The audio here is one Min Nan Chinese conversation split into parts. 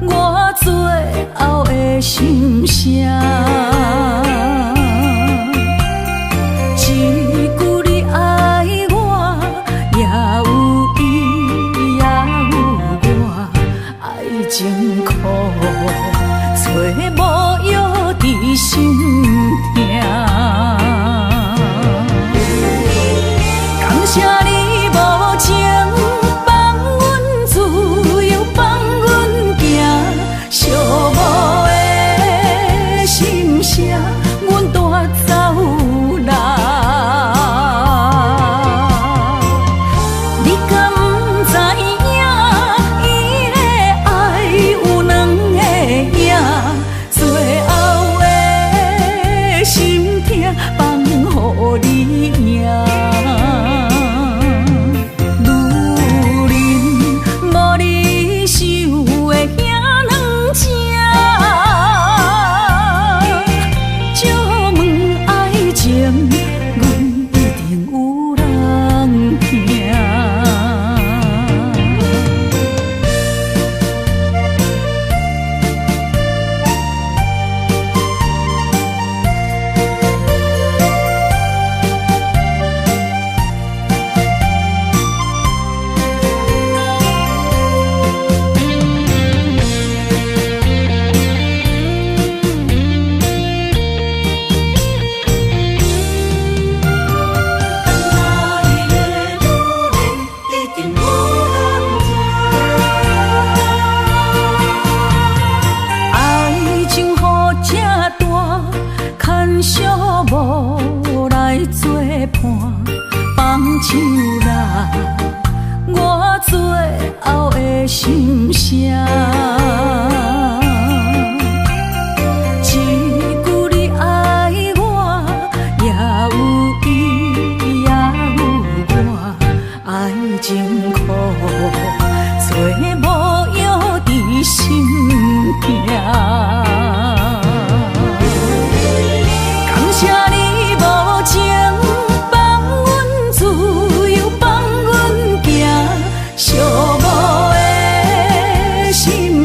我最後的心聲。一句你愛我，也有伊，也有我，愛情苦，揣無藥治心疼。感謝你無情，放阮自由，放阮行，寂寞的心聲，阮帶走啦。你敢知影？伊的愛有兩个影，最後的心疼放予你贏。女人無你想的遐軟情，借問愛情，阮一定有人疼。等待的女人一定有人疼。愛情予這大，牽寂寞來作伴，放手啦，我最後的心聲。一句你愛我，也有伊，也有我，愛情苦，揣無藥治心疼。感謝你無情，放阮自由，放阮行，寂寞的心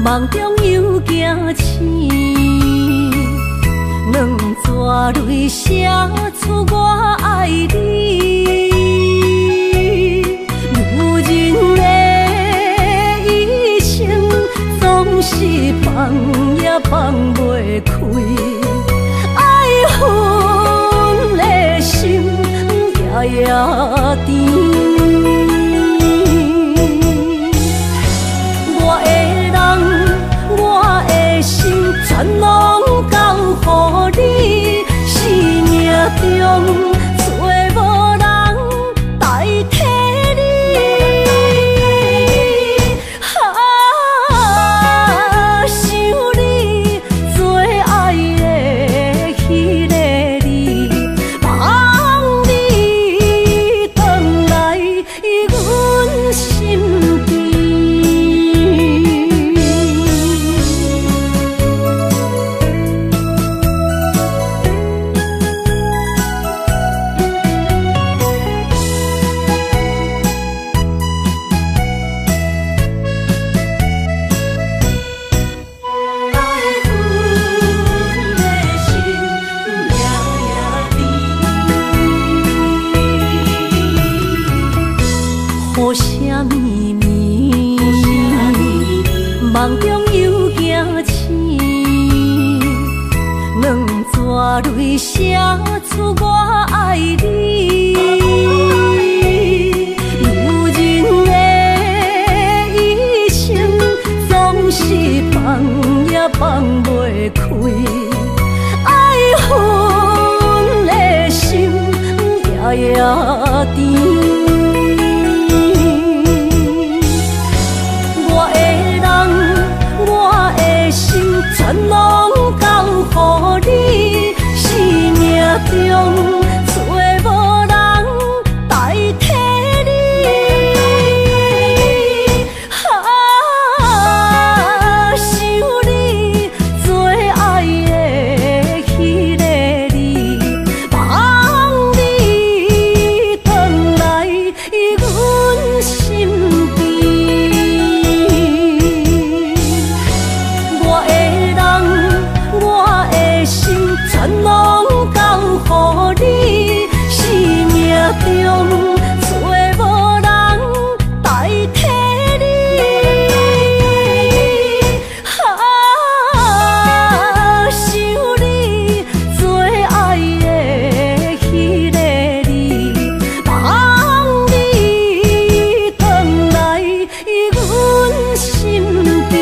夢中又驚醒，兩撮淚寫出我愛你。女人的一生總是放也放袂開，愛恨的心夜夜甜。我的人，我的心，全攏交予你。生命中找無人代替你。啊，想你最愛的彼个你，望你轉來阮身邊。愛恨的心夜夜甜。雨聲綿綿，夢中又驚醒，兩撮淚寫出我愛你。女人的一生總是放也放袂開，愛恨的心夜夜甜。我的人，我的心，全攏交予你。生命中找無人代替你。啊，想你最愛的彼个你，望你轉來阮身邊。我的人，我的心，全攏交予你。生命中找無人代替你。啊，想你最愛的彼个你，望你轉來阮身邊。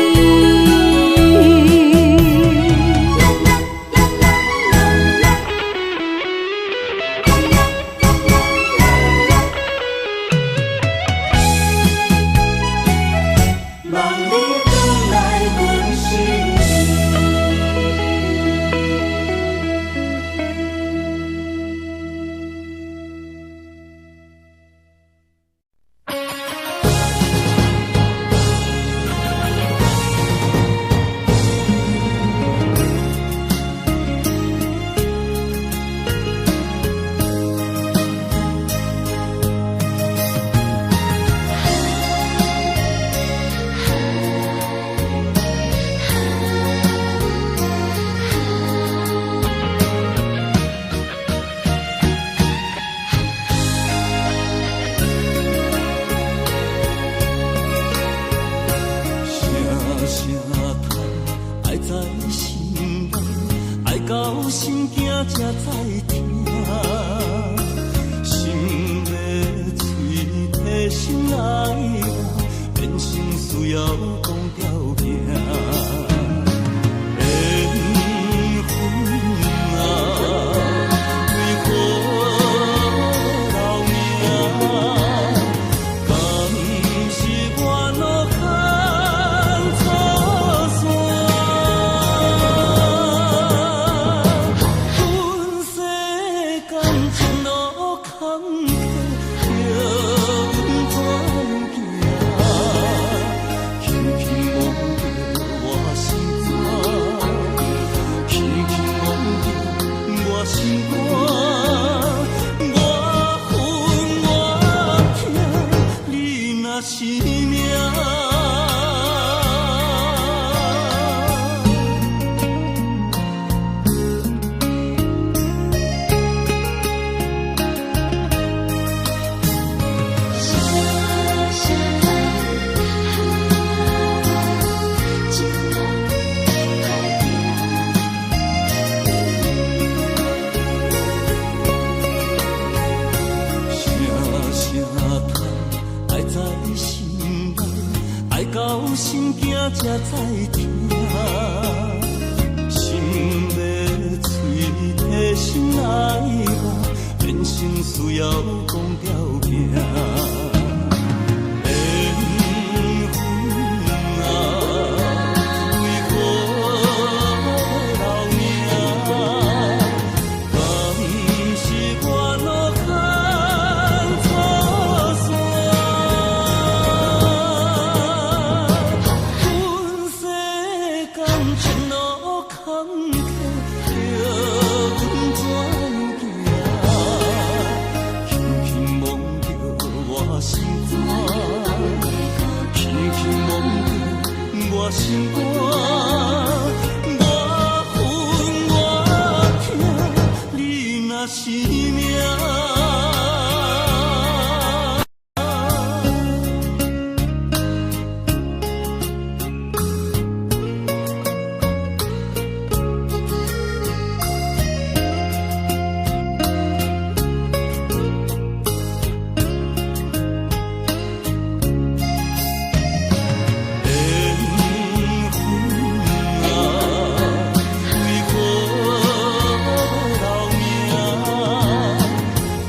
望你轉來阮身邊。聲聲嘆，愛在心內，愛到心驚才知疼。心欲碎，提心來磨，人生需要講條件。緣分啊，為何留名？敢是我路牽錯線？阮世感情路坎坷，叫阮怎样行？轻轻摸著。才知疼。心欲喙提心内话，人生需要讲条件。缘分啊，为何留名？敢是我路牵错线？阮世间情路坎坷，叫阮怎样行？轻轻摸著我心肝，轻轻摸著我心肝，我恨我疼，你若是命。缘分啊，为何留名？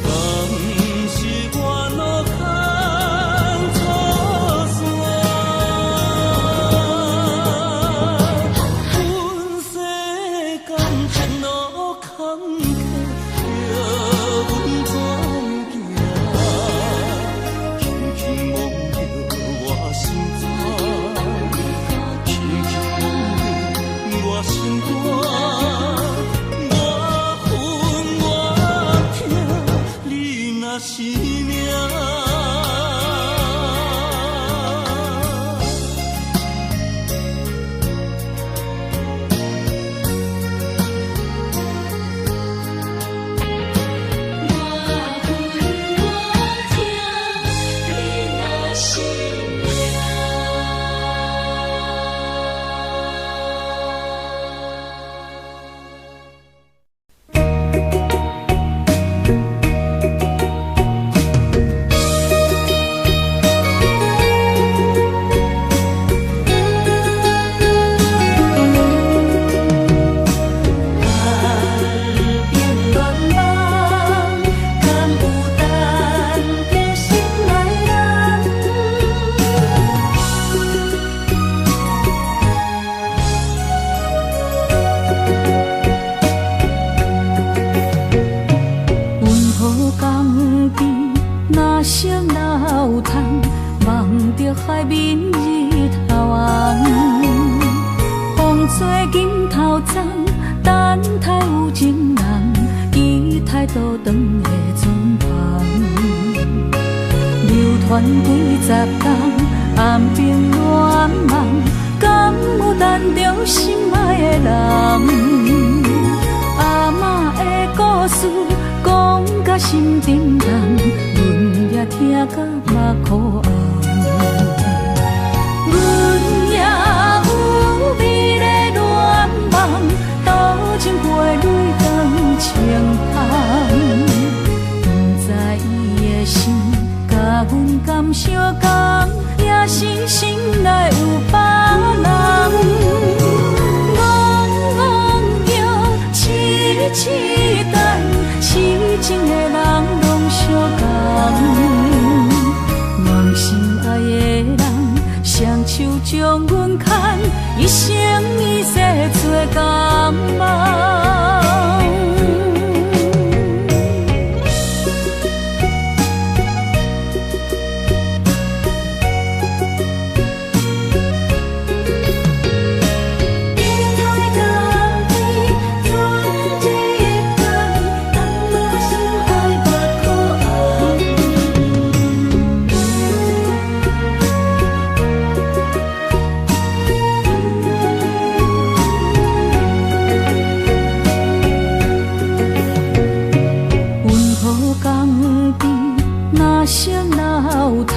敢是我路牵错线？阮世间情路坎坷，叫阮怎样行？轻轻摸著我心肝，轻轻摸著我心肝，我恨我疼，你若是命。我恨我疼，你若是命。岸边恋梦，敢有等著心爱人？运河江边，若熟若有窗，望著海面日头红。风吹金头鬃，等待有情人，期待倒转的船帆。流传几十冬，岸边恋梦，敢有等著心爱的人？阿嬷的故事讲甲心沉重，阮也听甲目眶红。阮也有美丽恋梦，多情陪泪当情香。不知伊的心佮阮敢相共，也是心内有别人。戆戆叫，痴痴等，痴情的人拢相共。望心爱的人，双手将阮牵，一生一世做共梦。天台江边，船一工，等我心爱目眶红。运河江边，若熟若有窗，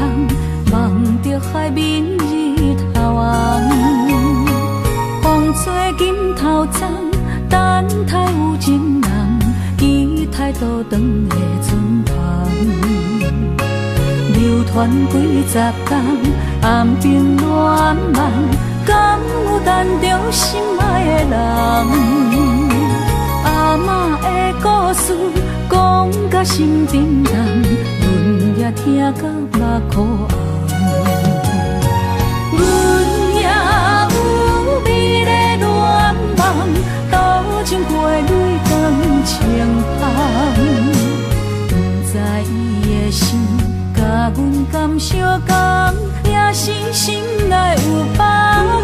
望著海面日头红。风吹金头鬃，等待有情人，期待倒转的船帆。流传几十冬，岸边恋梦，敢敢有等著心愛的人？阿嬤的故事講甲心沉重，阮也聽甲目眶紅。阮也有美麗願望，渡情過淚當情香。不知伊的心佮阮敢相共，也是心內有別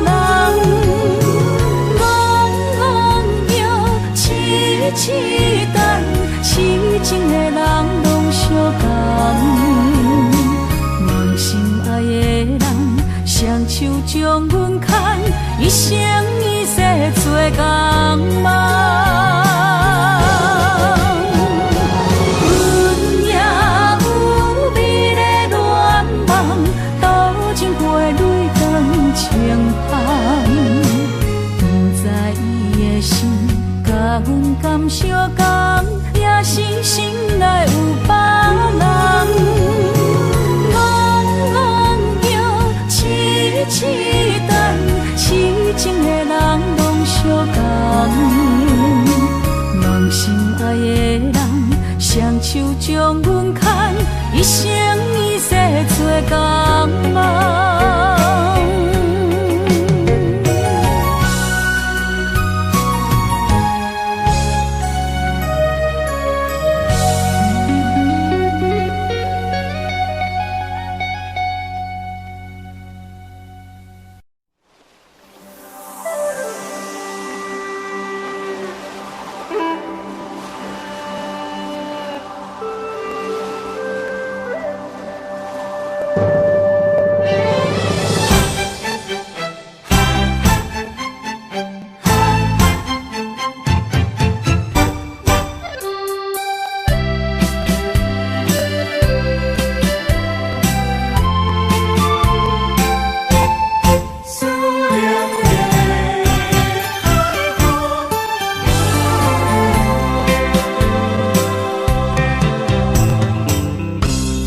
人。戇戇叫，痴痴等，痴情的人攏相仝。望心愛的人，雙手將阮牽，一生一世做共夢。阮也有美麗願望，渡情過淚當情香。不知伊的心佮阮敢相仝，也是心內有別人。戇戇叫，痴痴等，痴情的人攏相仝。望心愛的人，雙手將阮牽，一生一世做共夢。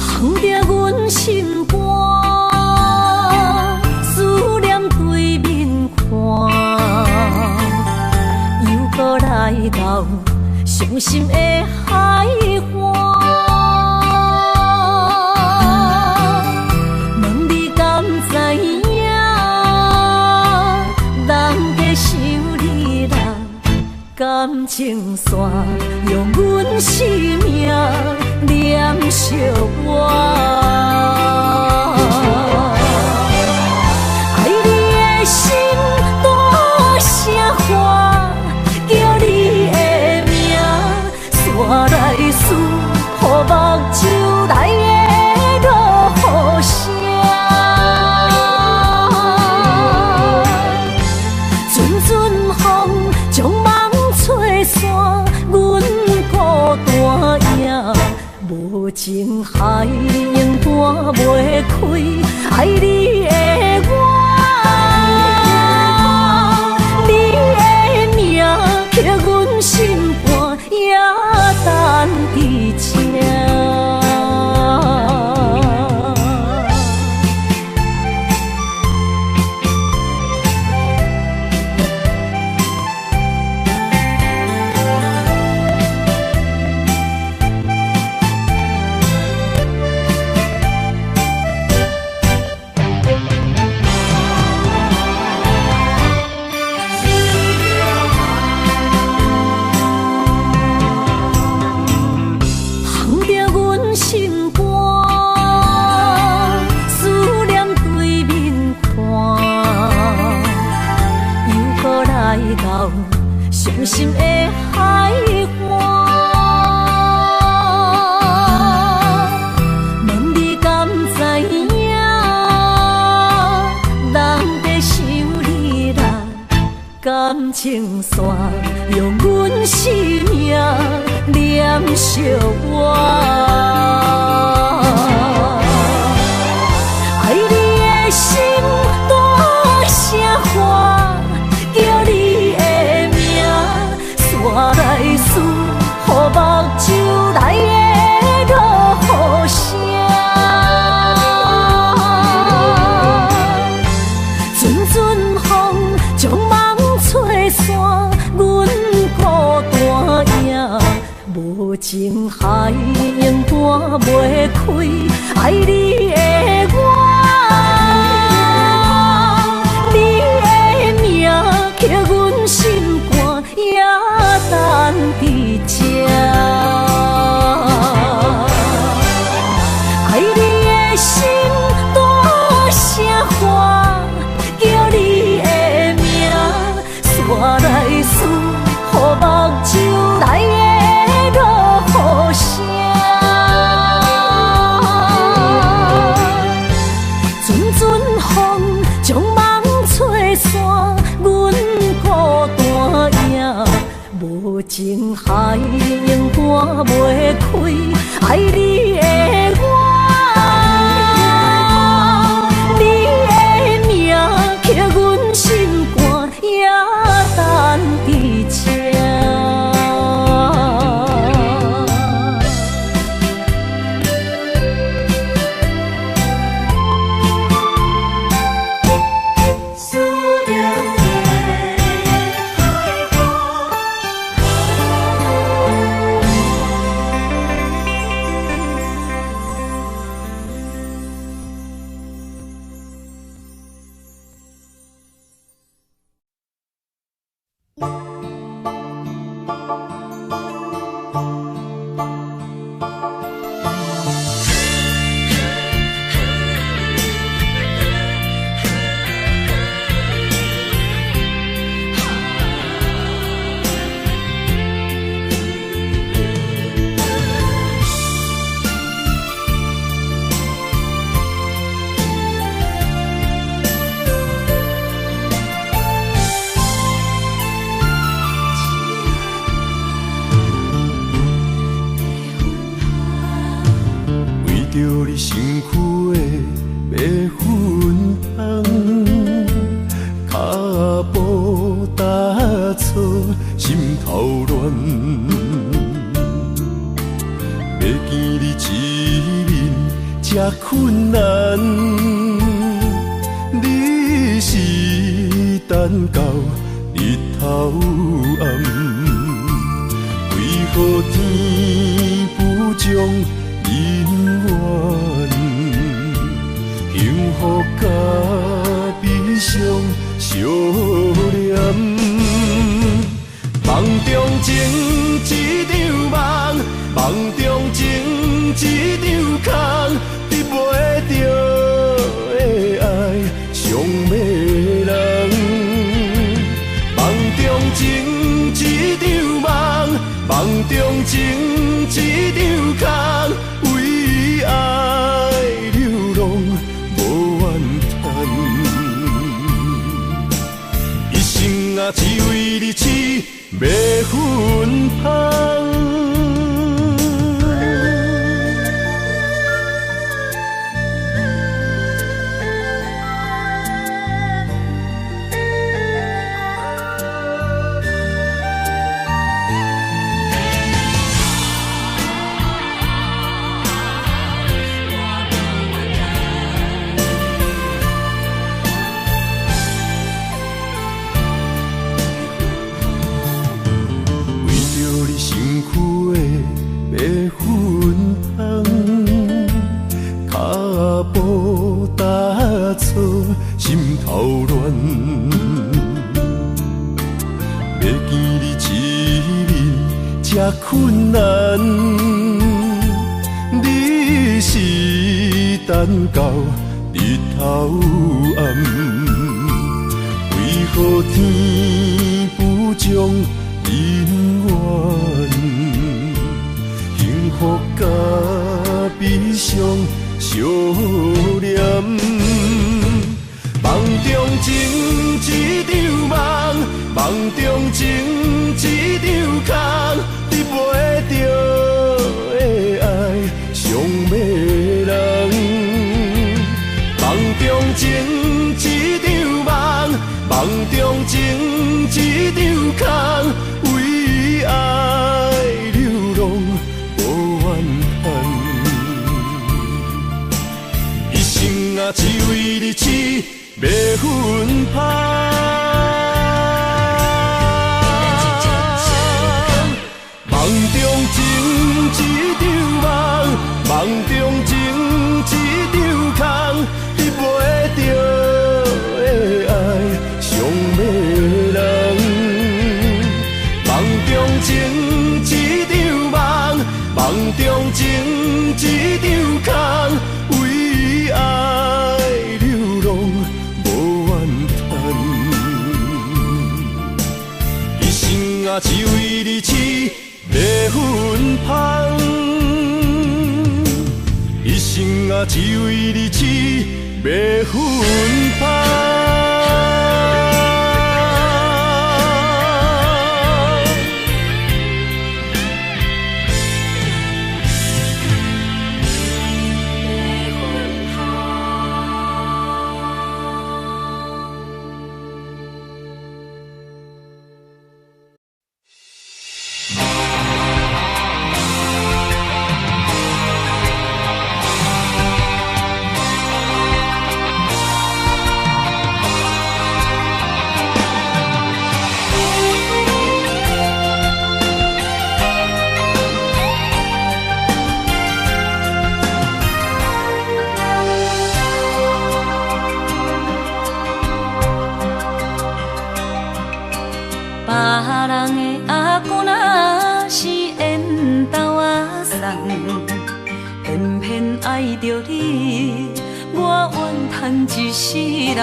藏著阮心肝，思念對面看，又閣來到傷心的海岸。問你敢知影，人在想你啦，感情線用阮生命連相活。愛你的心大聲喊，叫你的名，煞來思予目睭內的落雨聲。陣陣風將夢吹散，阮孤單影。無情海永搬袂開，愛你的我，你的名刻阮心肝，也等佇這。藏著阮心肝，思念對面看，又閣來到傷心的海岸。問你敢知影，人在想你啦，感情線用阮生命連相活。愛你的心大聲喊，叫你的名，煞來思予目睭內的落雨聲。陣陣風情海永搬袂開，愛你的我，你的名刻阮心肝，也等佇這。为別人的阿公若是緣投仔送，偏偏愛著你，我怨嘆一世人。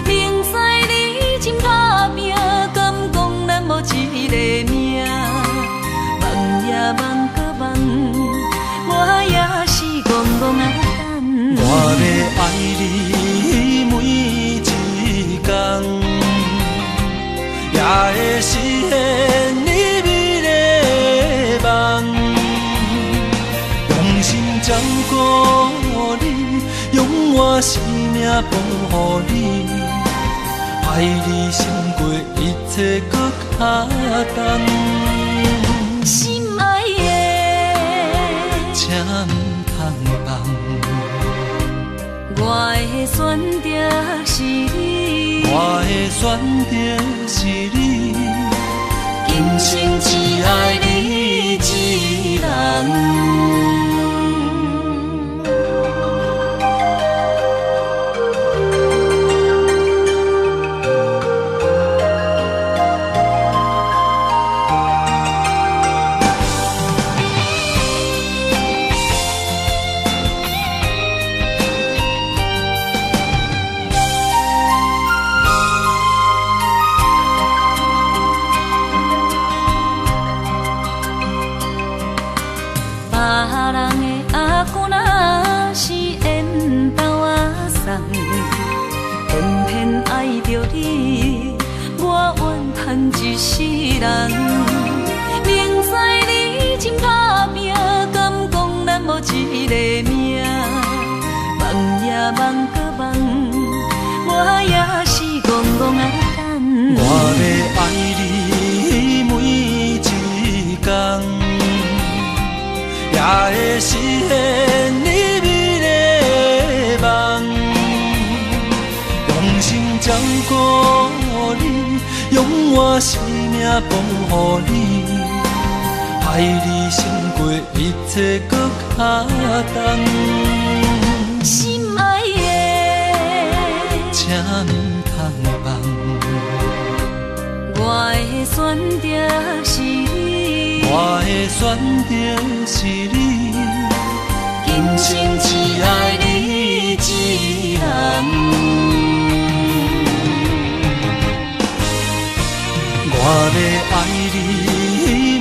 明知你真打拼，敢講咱無一個命？夢也夢閣夢，我也是戇戇仔等。我欲愛你每一工，也會實現你美麗的夢。用心照顧你，用我生命保護你，愛你勝過一切閣較重。心愛的，請毋通放。我的選擇是你，我的選擇是你，今生只愛你一人。別人的阿公若是緣投仔送，偏偏愛著你，我怨嘆一世人。明知你真打拼，敢講咱無一個命？夢也夢閣夢，我也是戇戇仔等。我欲愛你每一工，也會實現你美麗的夢。用心照顧你，用我生命保護你，愛你勝過一切閣較重。心愛的，請毋通放。我的選擇是你，我的選擇是你，今生只愛你一人。我欲愛你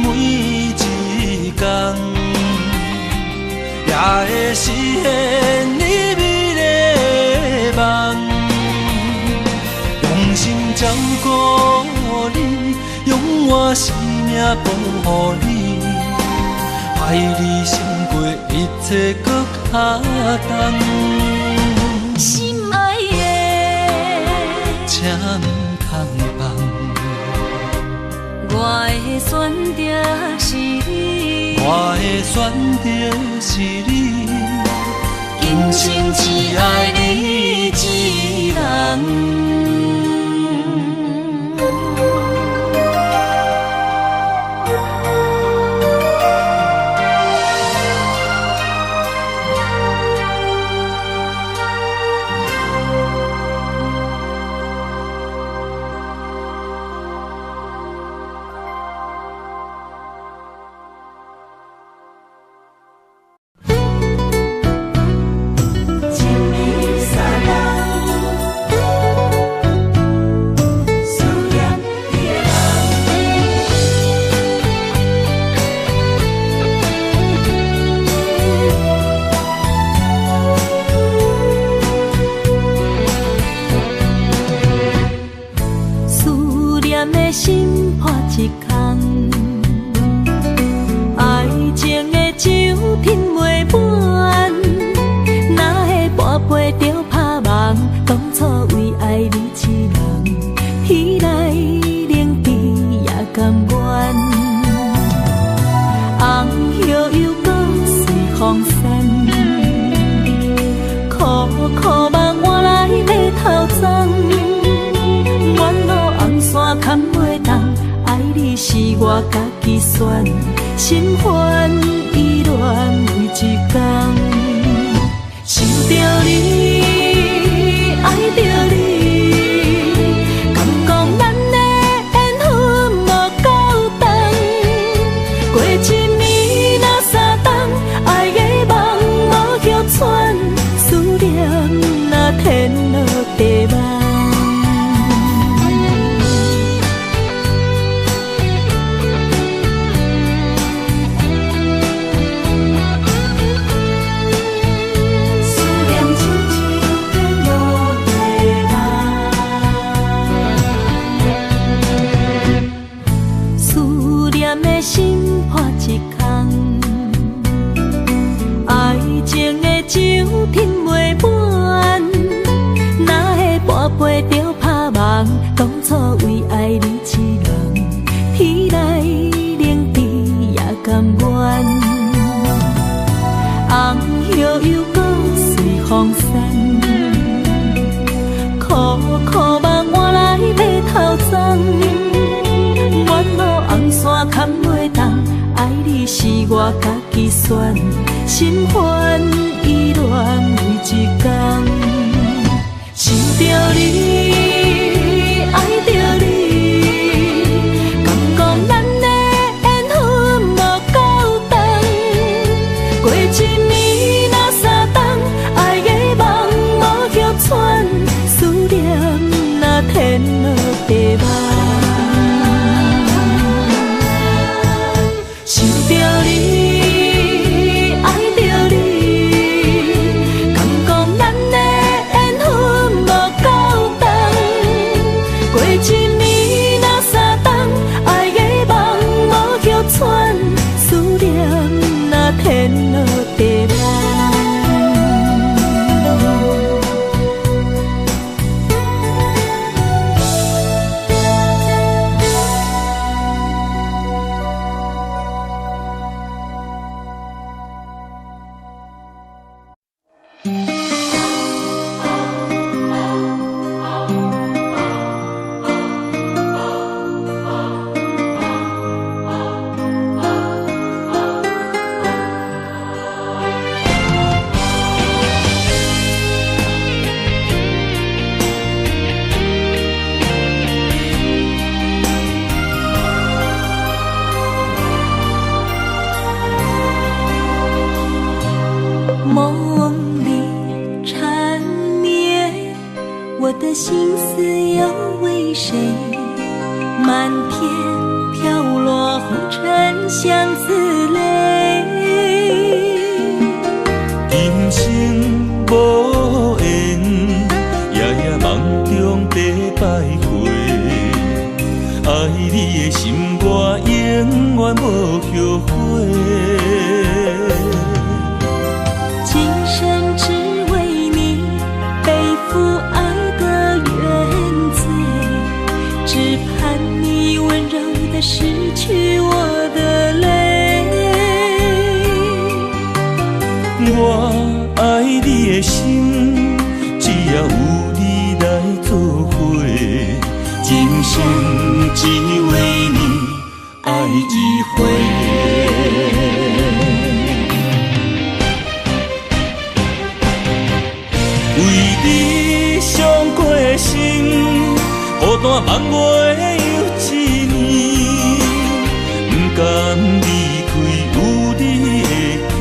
每一工，也會實現你美麗的夢。用心照顧你，用我生命保護你，愛你勝過一切閣較重。心愛的，請毋通放。我的選擇是你，我的選擇是你，今生只愛你一人。思念的心破一空，愛情的酒品袂滿，哪會跋杯著拍夢？當初為愛你一人，彼來冷甜也甘願。紅葉又閣隨風散，苦苦夢換來白頭鬃。沿路紅線牽袂動，愛你是我家己選，心煩意亂每一工。想著你，愛著你，敢講咱的緣你是我家己選，心煩意亂每一工。想著你，愛著你，感覺咱的緣分無夠長。過一暝若三冬，愛的夢無歇喘，思念若天落地網。想著你，愛著你，感覺咱的緣分無夠長。過一暝若三冬，愛的夢無歇喘，思念若天落地網。夢裡纏綿，我的心思又為誰？漫天飄落紅塵相思淚。今生無緣，夜夜夢中白徘徊。愛你的心，我永遠無後悔。今生只為你背負愛的原罪，只盼你溫柔地拭去我的淚。我愛你的心，只要有你來作伙，今生只為你愛一回。為你傷過心，孤單夢袂又一年，不甘離開有你的基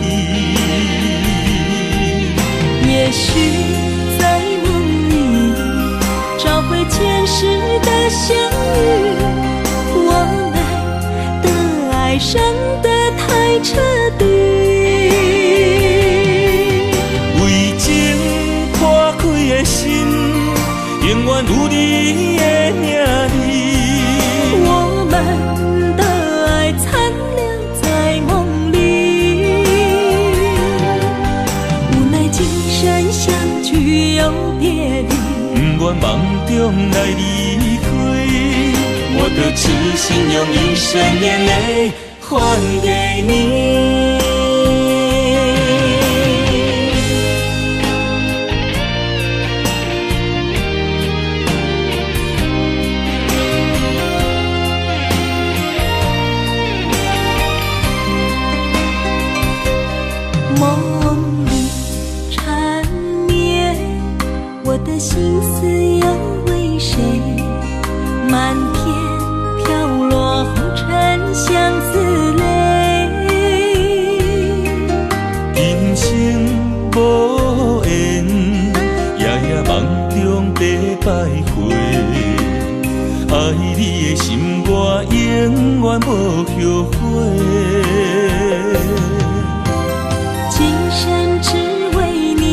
地。也許在夢裡找回前世的相遇，我們的愛傷得太徹底。為情破開的心，永遠有你的名字。我們的愛殘留在夢裡，無奈今生相聚又別離。不願夢中來離開，我的痴心用一生眼淚還給你。夢裡纏綿，我的心思又為誰？漫天飄落紅塵相思淚。今生無緣，夜夜夢中白徘徊。愛你的心，我永遠無後悔。今生只為你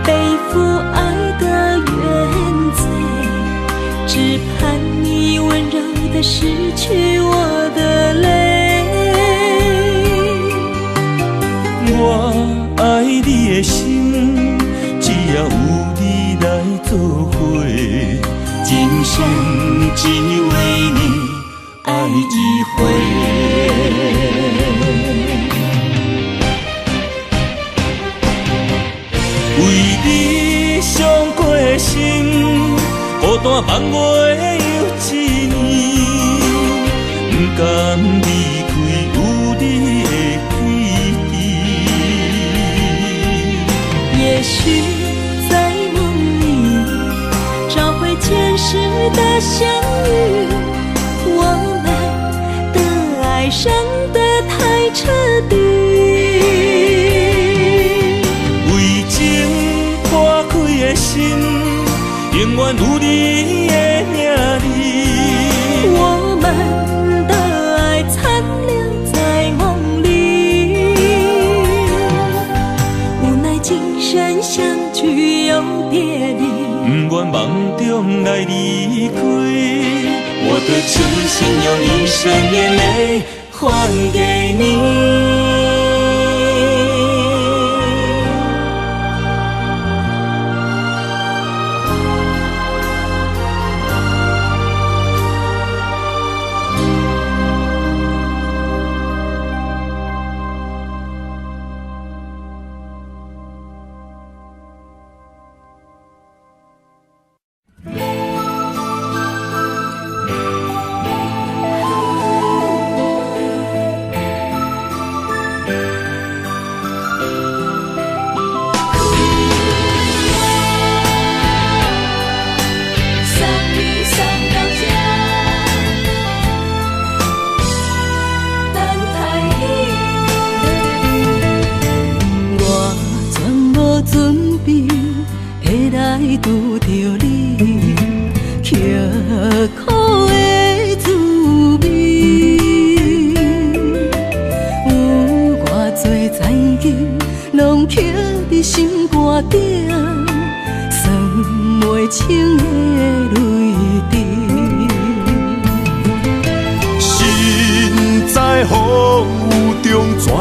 背負愛的原罪，只盼你溫柔地拭去我的淚。我愛你的心，只要有你來作伙，今生只為你愛一回。為你傷過心，孤單夢袂又一年，不甘離開有有你的名字。我們的愛殘留在夢裡，無奈今生相聚又別離。不願夢中來離開，我的痴心用一生眼淚還給你。送你送到這，等待你。我全無準備會來拄著你，刻苦的滋味，有偌濟残忍，攏刻佇心肝頂，算袂清的淚滴。身在風雨中，怎來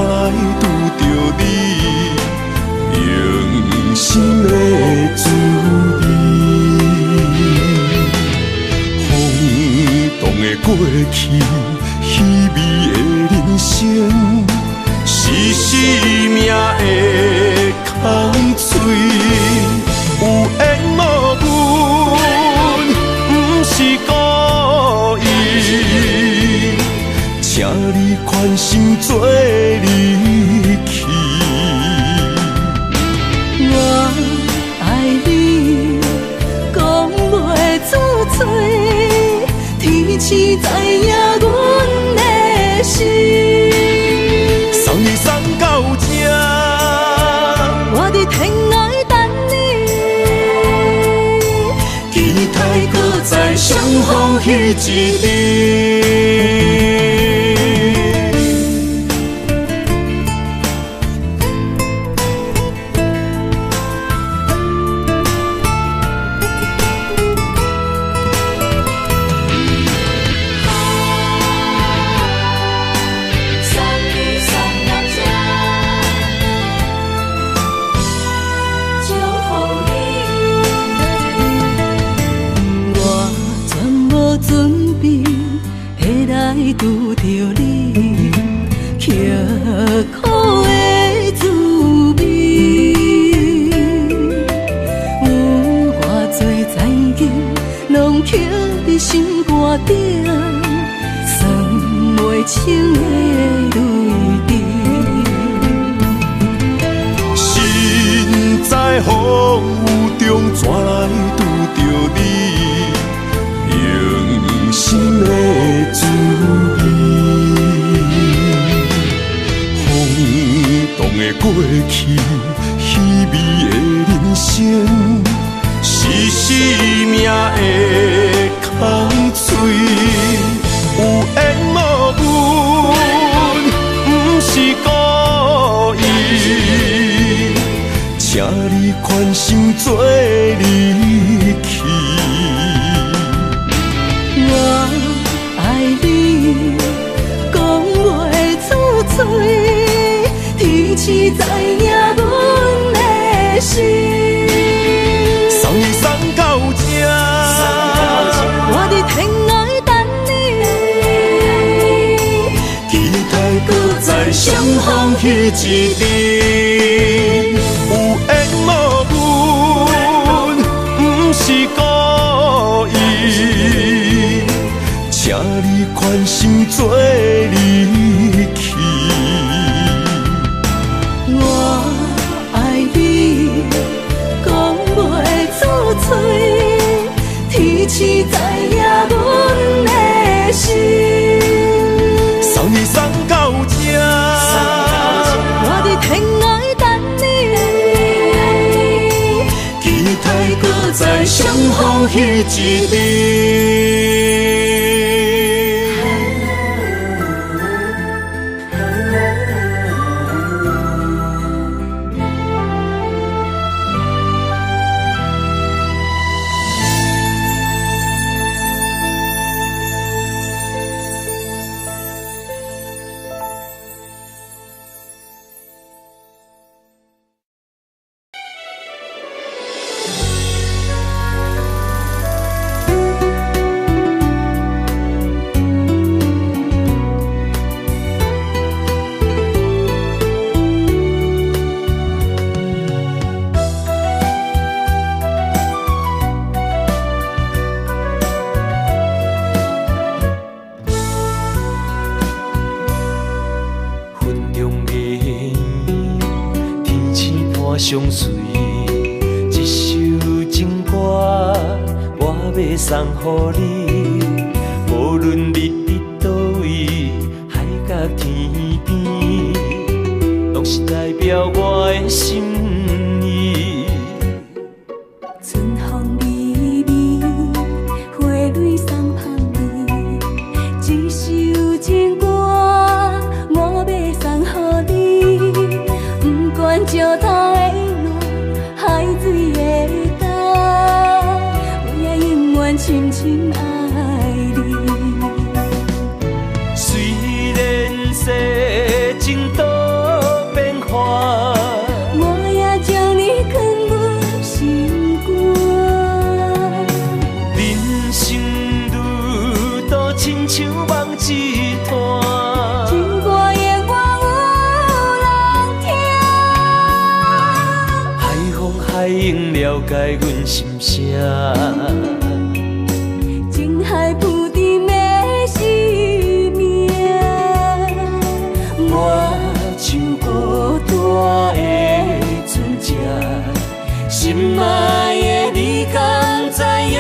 拄著你？用心的滋味，風動的過去，稀微的人生，是生命的空喙。有緣無分，不是故意。請你寬心做離去。我愛你，講袂出嘴，天時知影阮的心。送你送到這，我佇天涯等你，期待閣再相逢彼一日。送你送到這，祝福你。我全無準備會來拄著你，刻苦的滋味，有偌濟殘忍，攏刻佇心肝頂，算袂清的淚滴。身在風雨中，怎來拄著你？用心的滋味，風動的過去，稀微的人生，是生命的空喙。有緣無分，不是故意。請你寬心做離去。我愛你，講袂出嘴，天時知影阮的心。送你送到這，我佇天涯等你，期待閣再相逢彼一日。有緣無分，不是故意。請你寬心做離去。我愛你，講袂出嘴，天時知影阮的心。送你送到這，我佇天涯等你，期待閣再相逢彼彼一边。相随，一首情歌我欲送予你。无论你伫佗位，海角天边，拢是代表我的心意。春风微微，花蕊送芳味，一首情歌我欲送予你，不管石头会烂，海水会干，我也永远深深爱你。虽然世情多变幻，我也将你藏阮心肝。人生路途亲像梦一团，情歌永远有人听。海风海涌了解阮心声。情海浮沉的生命，我像孤单的船只，心爱的你敢知影？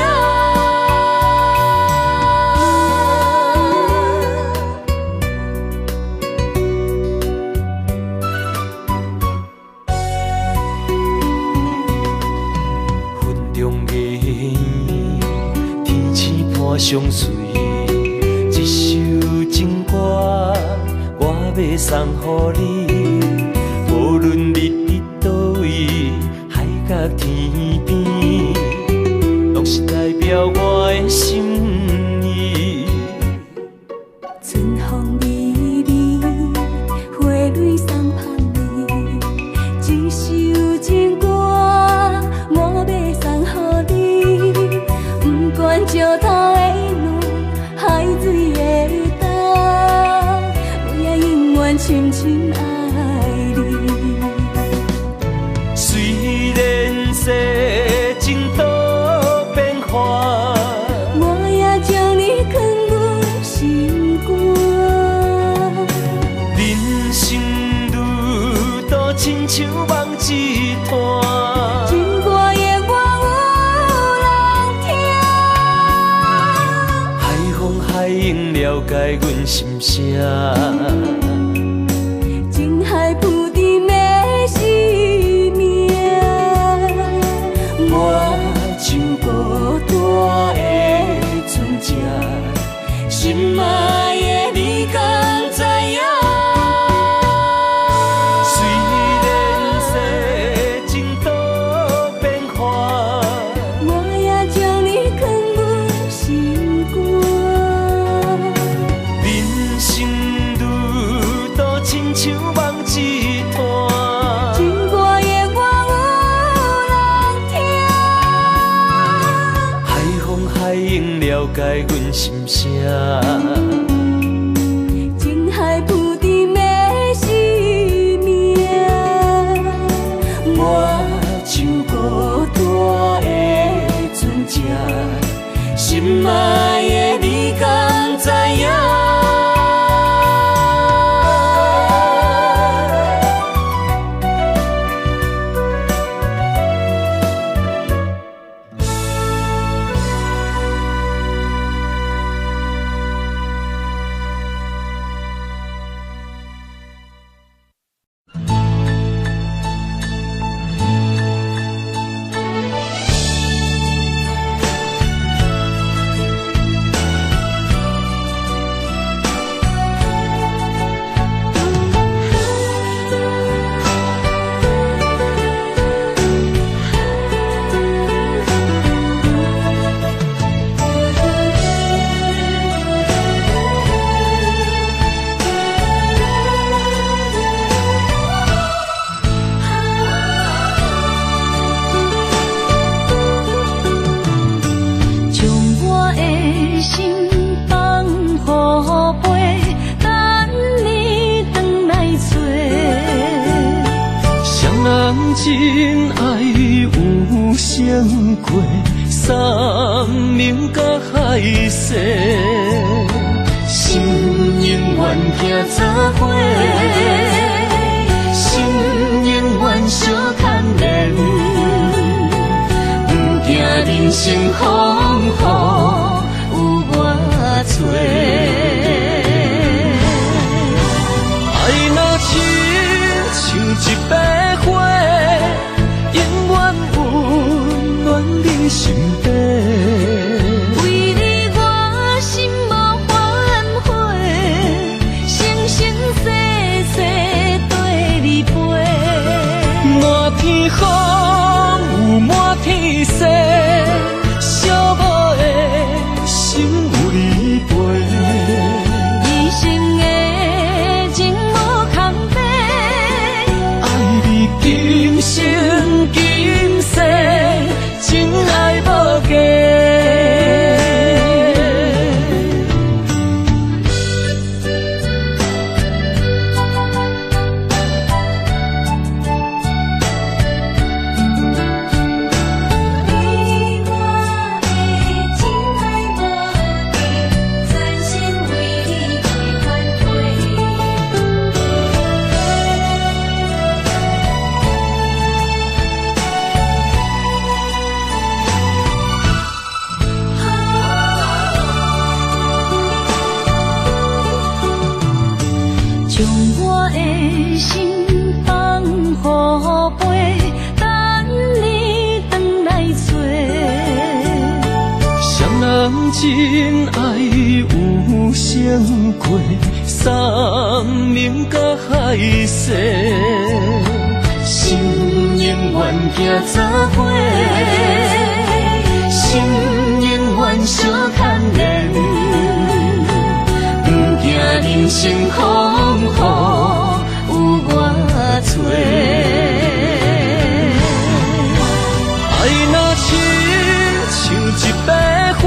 云中月圆，天星伴相随，一首情歌我欲送予你。无论你伫佗位，海角天边，拢是代表我的心意。春风微微，花蕊送芳味，一首情歌我欲送予你，不管石头会烂，海水会干，我也永远深深爱你。虽然世情多变幻，我也将你藏阮心肝。人生路途亲像梦一团，情歌永远有人听。海风海涌了解阮心声。情海浮沉的生命，我像孤单的船只，心爱的你敢知影？虽然世情多变幻，我也将你藏阮心肝。人生路途亲像梦一团，情歌永远有人听。海风海涌了解阮心声。情海浮沉的生命，我像孤单的船只，心爱的你敢知影？真爱有成过山盟佮海誓，心永远行做伙，心永远相牵连，不惊人生风雨有偌多。爱若亲像一百花，永远温暖你心底。为你我心无反悔，生生世世缀你飞。满天风雨满天星，寂寞的心有你陪。一生的情无空白，爱你今生今世，真爱无假。你我的情爱无假，全心为你袂反悔。将我的心放予飞，等你转来找。谁人真爱有成过山盟佮海誓，心永远行做伙，心永远相牵连，不惊人生风雨有偌多。爱若亲像一百花，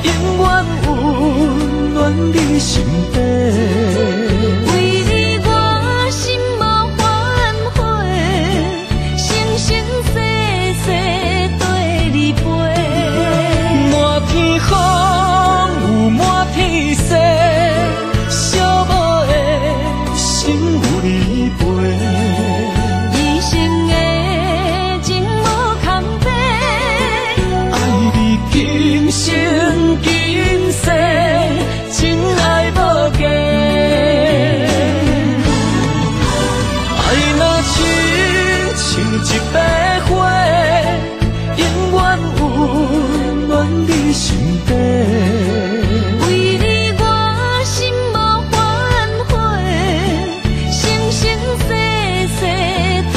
永远温暖你心底。为你我心无反悔，生生世世缀你飞。满天风雨满天星，寂寞的心有你陪。一生的情无空白，爱你今生今世，真爱无假。爱若亲像一百花，永远温暖你心底。为你我心无反悔，生生世世缀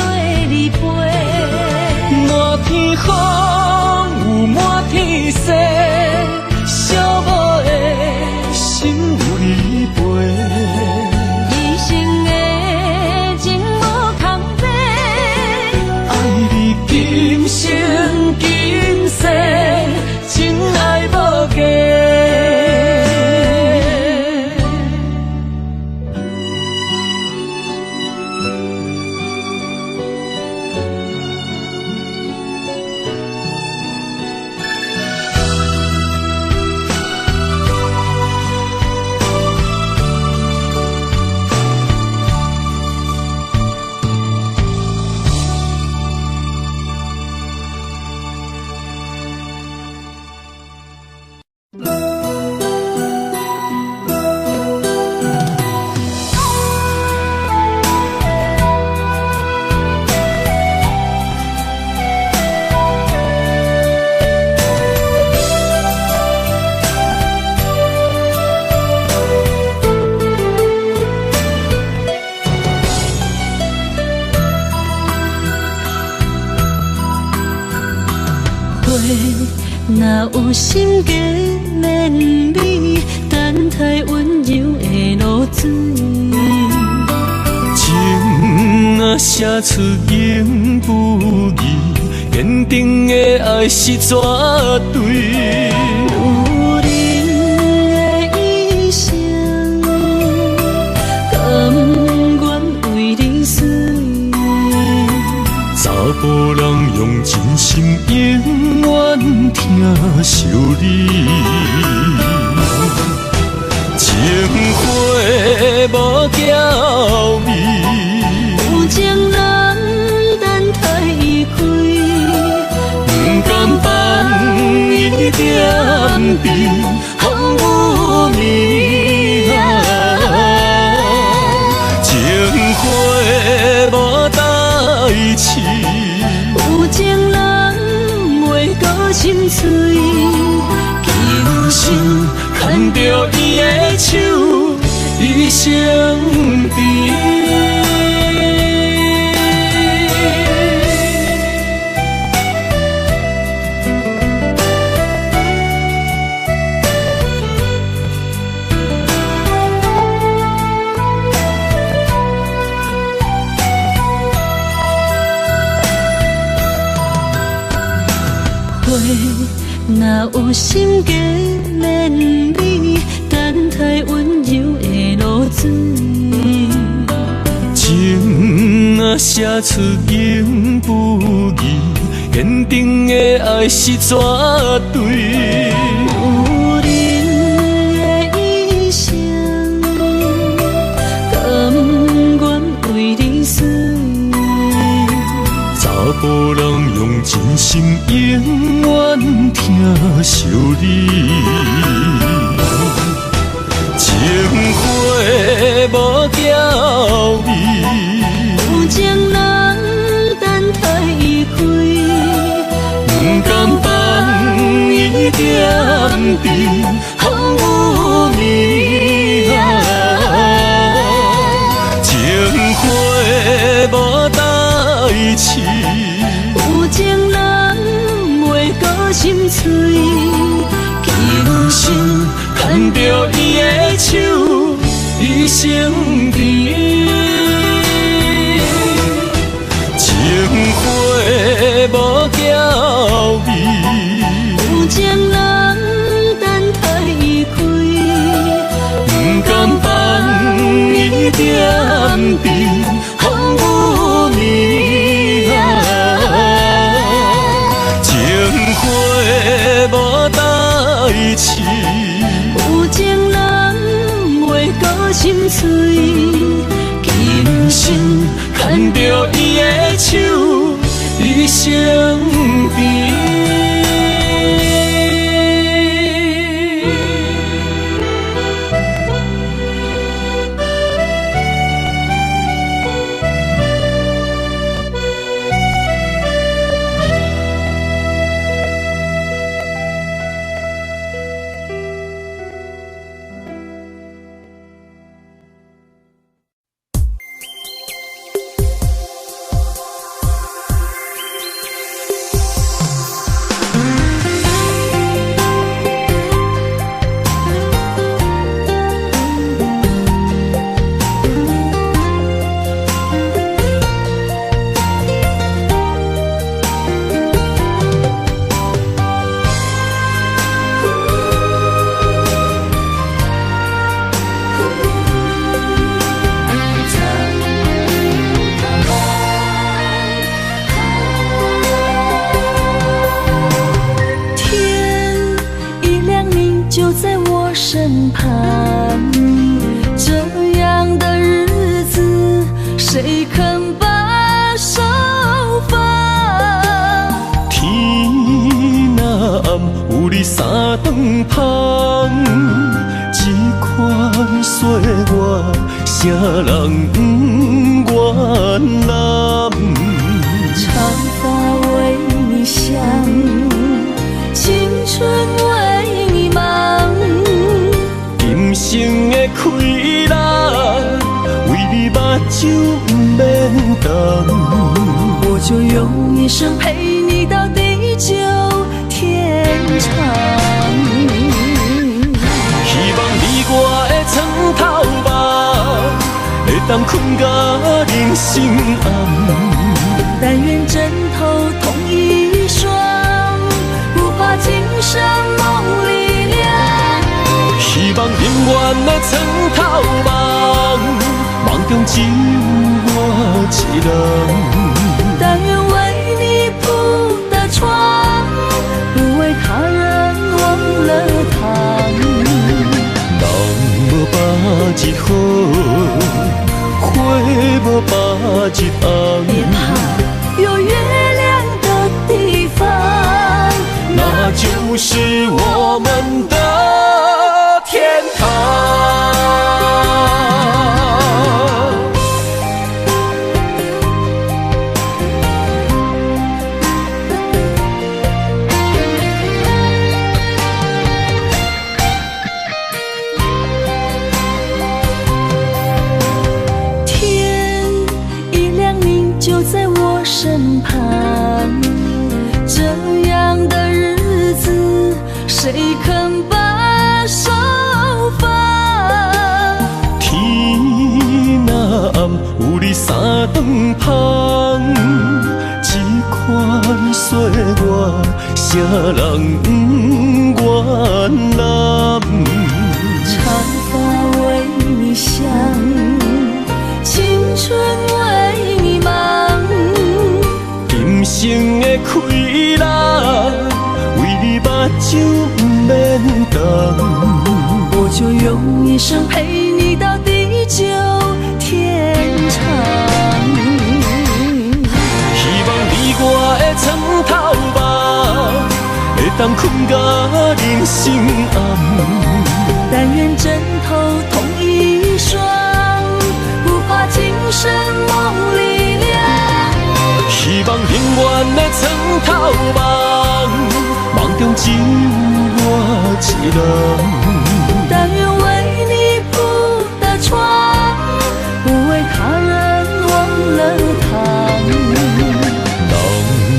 你飞。满天风雨满天星，寂寞的心有你陪。一生的情无空白，爱你今生今世，真爱无假。花若有心加绵美，等待温柔的露水。情若写出永不移，坚定的爱是绝对。有人的一生，甘愿为你死。埔人用真心永远疼惜你。情花无娇味，有情人等待伊开，不甘放伊踮伫风雨暝。情花无代志，有情人袂阁心碎，今生牵著伊的手，一生甜。花若有心加绵美，等待温柔的露水。情若写出永不移，坚定的爱是绝对。有人的一生，甘愿为你死。查埔人用真心永远疼惜你。情花无娇味，有情人等待伊开，不甘放伊踮伫风雨暝。情花无代志，有情人袂阁心碎，今生牵著伊的手，一生甜。情花无娇味，有情人等待伊开，不甘放伊踮伫风雨暝。情花无代志，有情人袂阁心碎，今生牵著伊的手，一生甜。身旁，这样的日子，谁肯把手放？天若暗，有你三顿芳，这款岁月，啥人不愿揽？长发为你想，青春为你忙。今生的快乐，为你目睭不免动。我就用一生陪你到地久天長。希望你我的床頭夢，會當睏到人生暗。但願枕頭同一雙，不怕今生夢裡涼。希望永遠的床頭夢，夢中只有我一人。但願為斷芳，這款歲月，啥人毋願攬？長髮為你想，青春為你忙。今生的氣力，為你目睭毋免瞪。我就用一生陪你到地久天長。希望你我的床頭夢，會當睏甲人生暗。但願枕頭同一雙，不怕今生夢裡涼。希望永遠的床頭夢，夢中只有我一人。但願為你鋪的床，不為他人忘了躺。人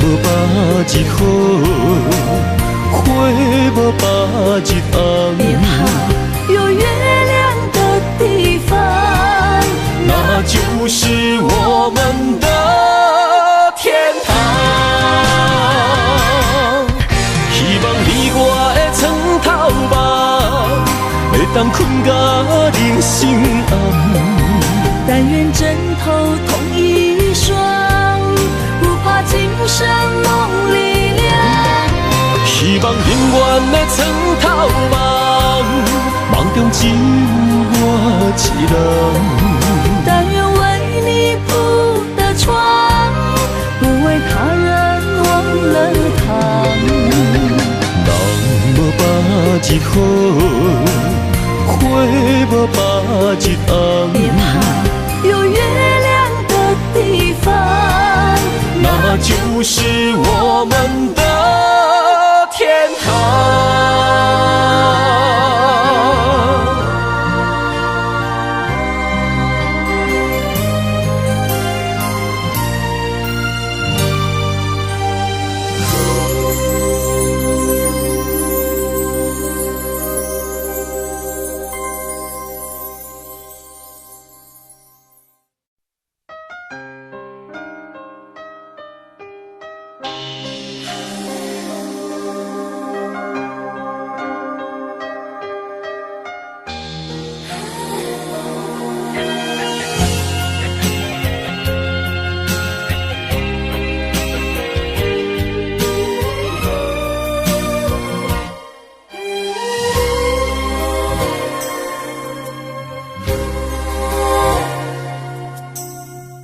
無百日好，花無百日紅。別怕，有月亮的地方，那就是我們的天堂。希望你我的床頭夢，會當睏甲人生暗。但願枕頭同一雙，不怕今生夢裡涼。希望永遠的床頭夢，夢中只有我一人。但願為你鋪的床，不為他人忘了躺。人無百日好，花無百日紅。別怕，有月亮的地方，那就是我們的天堂。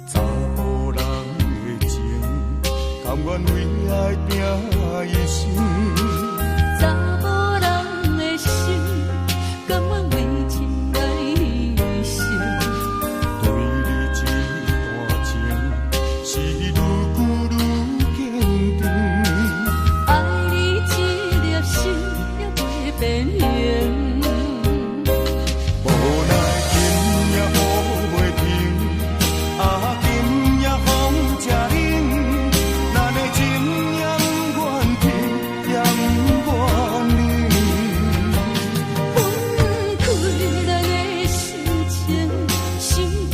查某人的情，甘願為愛拼一生。查某人的心，甘願為情來犧牲。對你這段情，是愈久愈堅定。愛你這粒心也袂變形。無奈今夜雨袂停，啊今夜風這冷，咱的情也不願停，也不願冷。分開咱的心情，心痛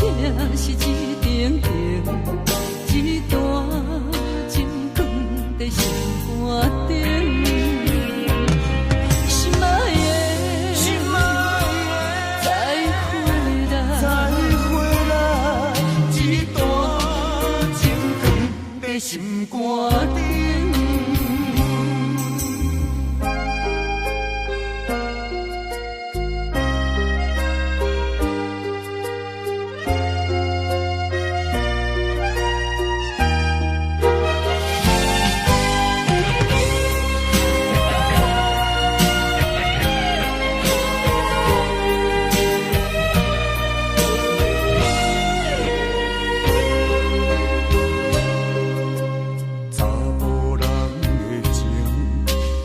是一定情，這段情藏在心肝頂。心愛的，心愛再的，會啦，再會啦，這段情藏在心肝頂。查某人的情，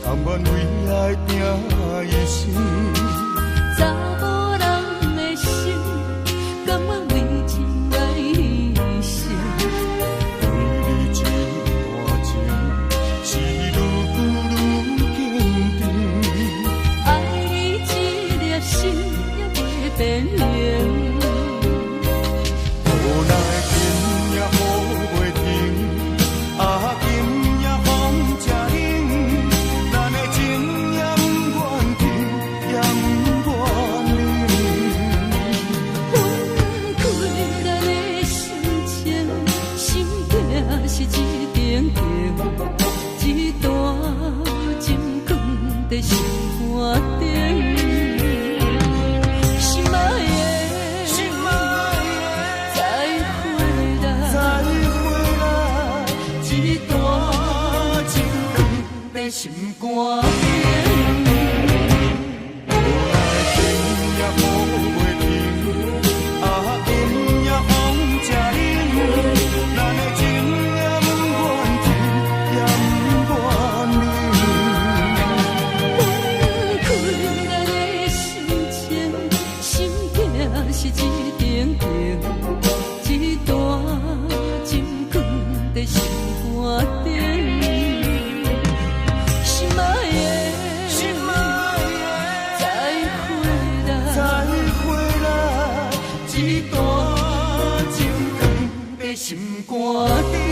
甘願為愛拼一生。查某人的心，甘願為情來犧牲。對你這段情，是愈久愈堅定。愛你這粒心也袂變形。無奈今夜雨燈。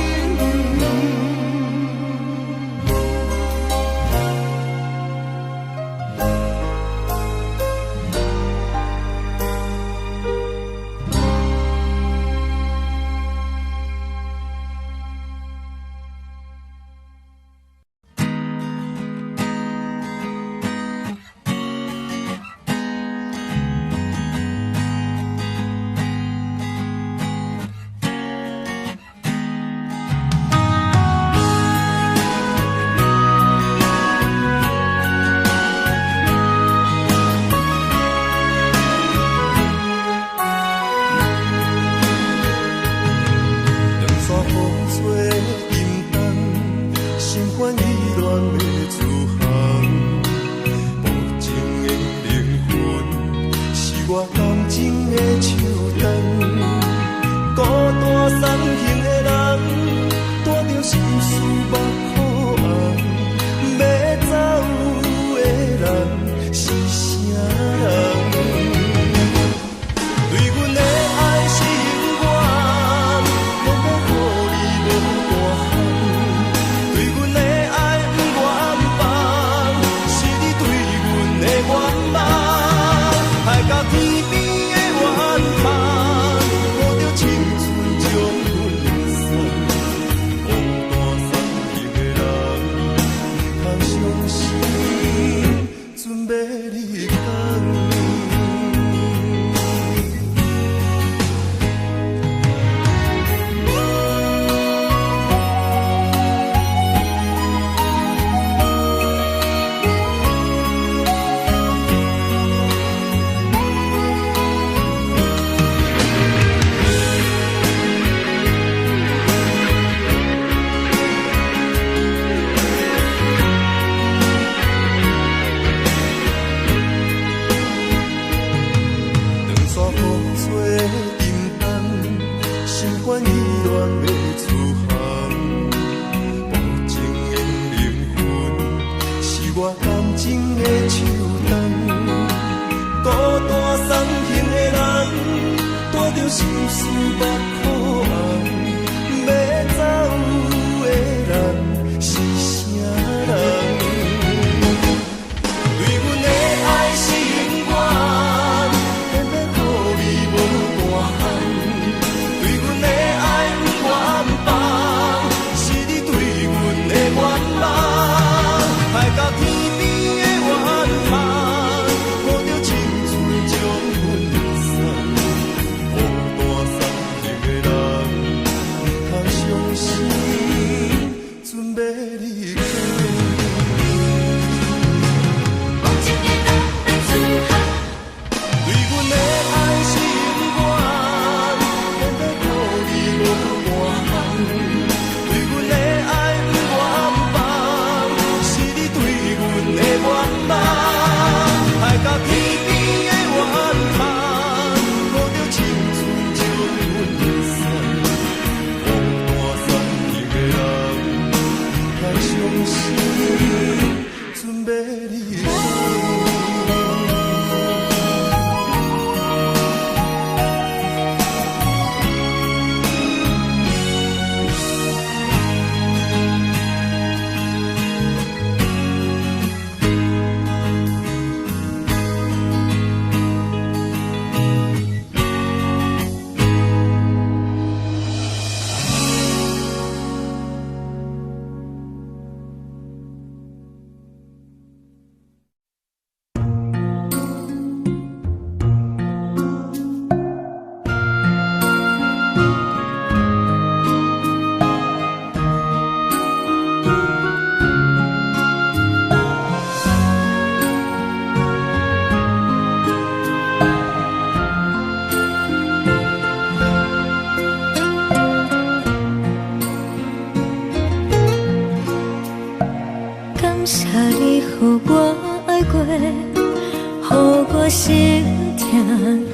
心疼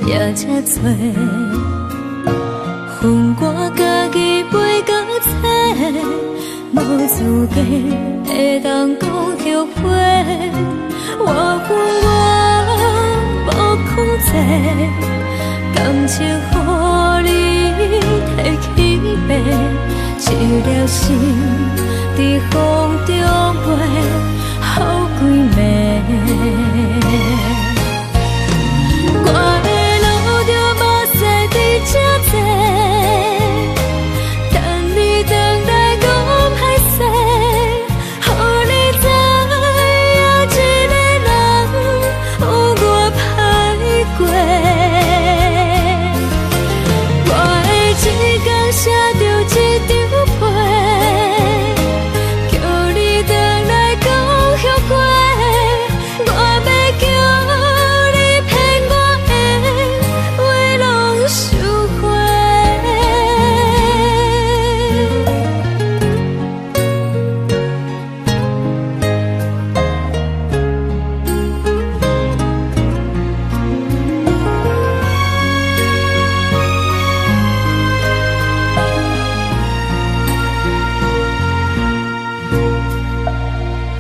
也这多，分我家己飞到册，无资格会当讲后悔。我分我无控制，感情予你提起。爬，一粒心佇風中飛，予規暝。我會留著目屎佇這坐，等你轉來講歹勢，予你知影一个人有偌歹過。我會一工寫著一張批，叫你轉來講後悔。我欲叫你騙我的話攏收回。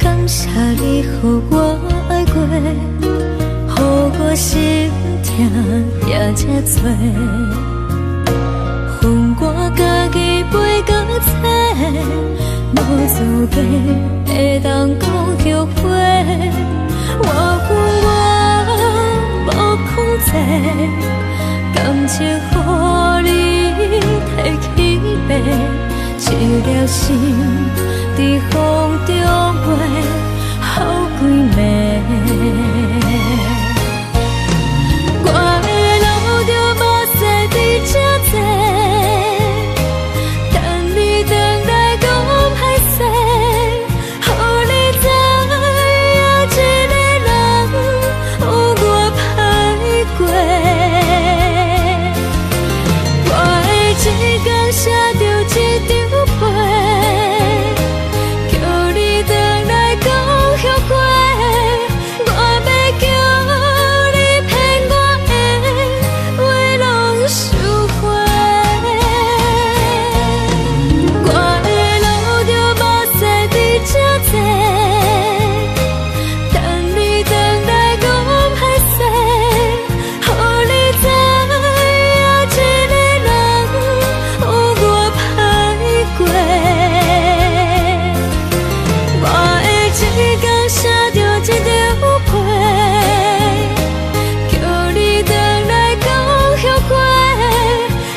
感謝你予我愛過，予我心疼也這多。予我家己飞到册，無資格會當講後悔。我恨我無控制，感情予你提去爬，一粒心佇風中飛，予規暝。我會留著目屎佇這坐，等你轉來講歹勢，予你知影一個人有偌歹過。我會一工寫著一張批，叫你轉來講後悔。我欲叫你騙我的話攏收回。我會留著目屎佇這坐，等你轉來講歹勢，予你知影一個人有偌歹過。我會一工寫著一張批，叫你轉來講後悔。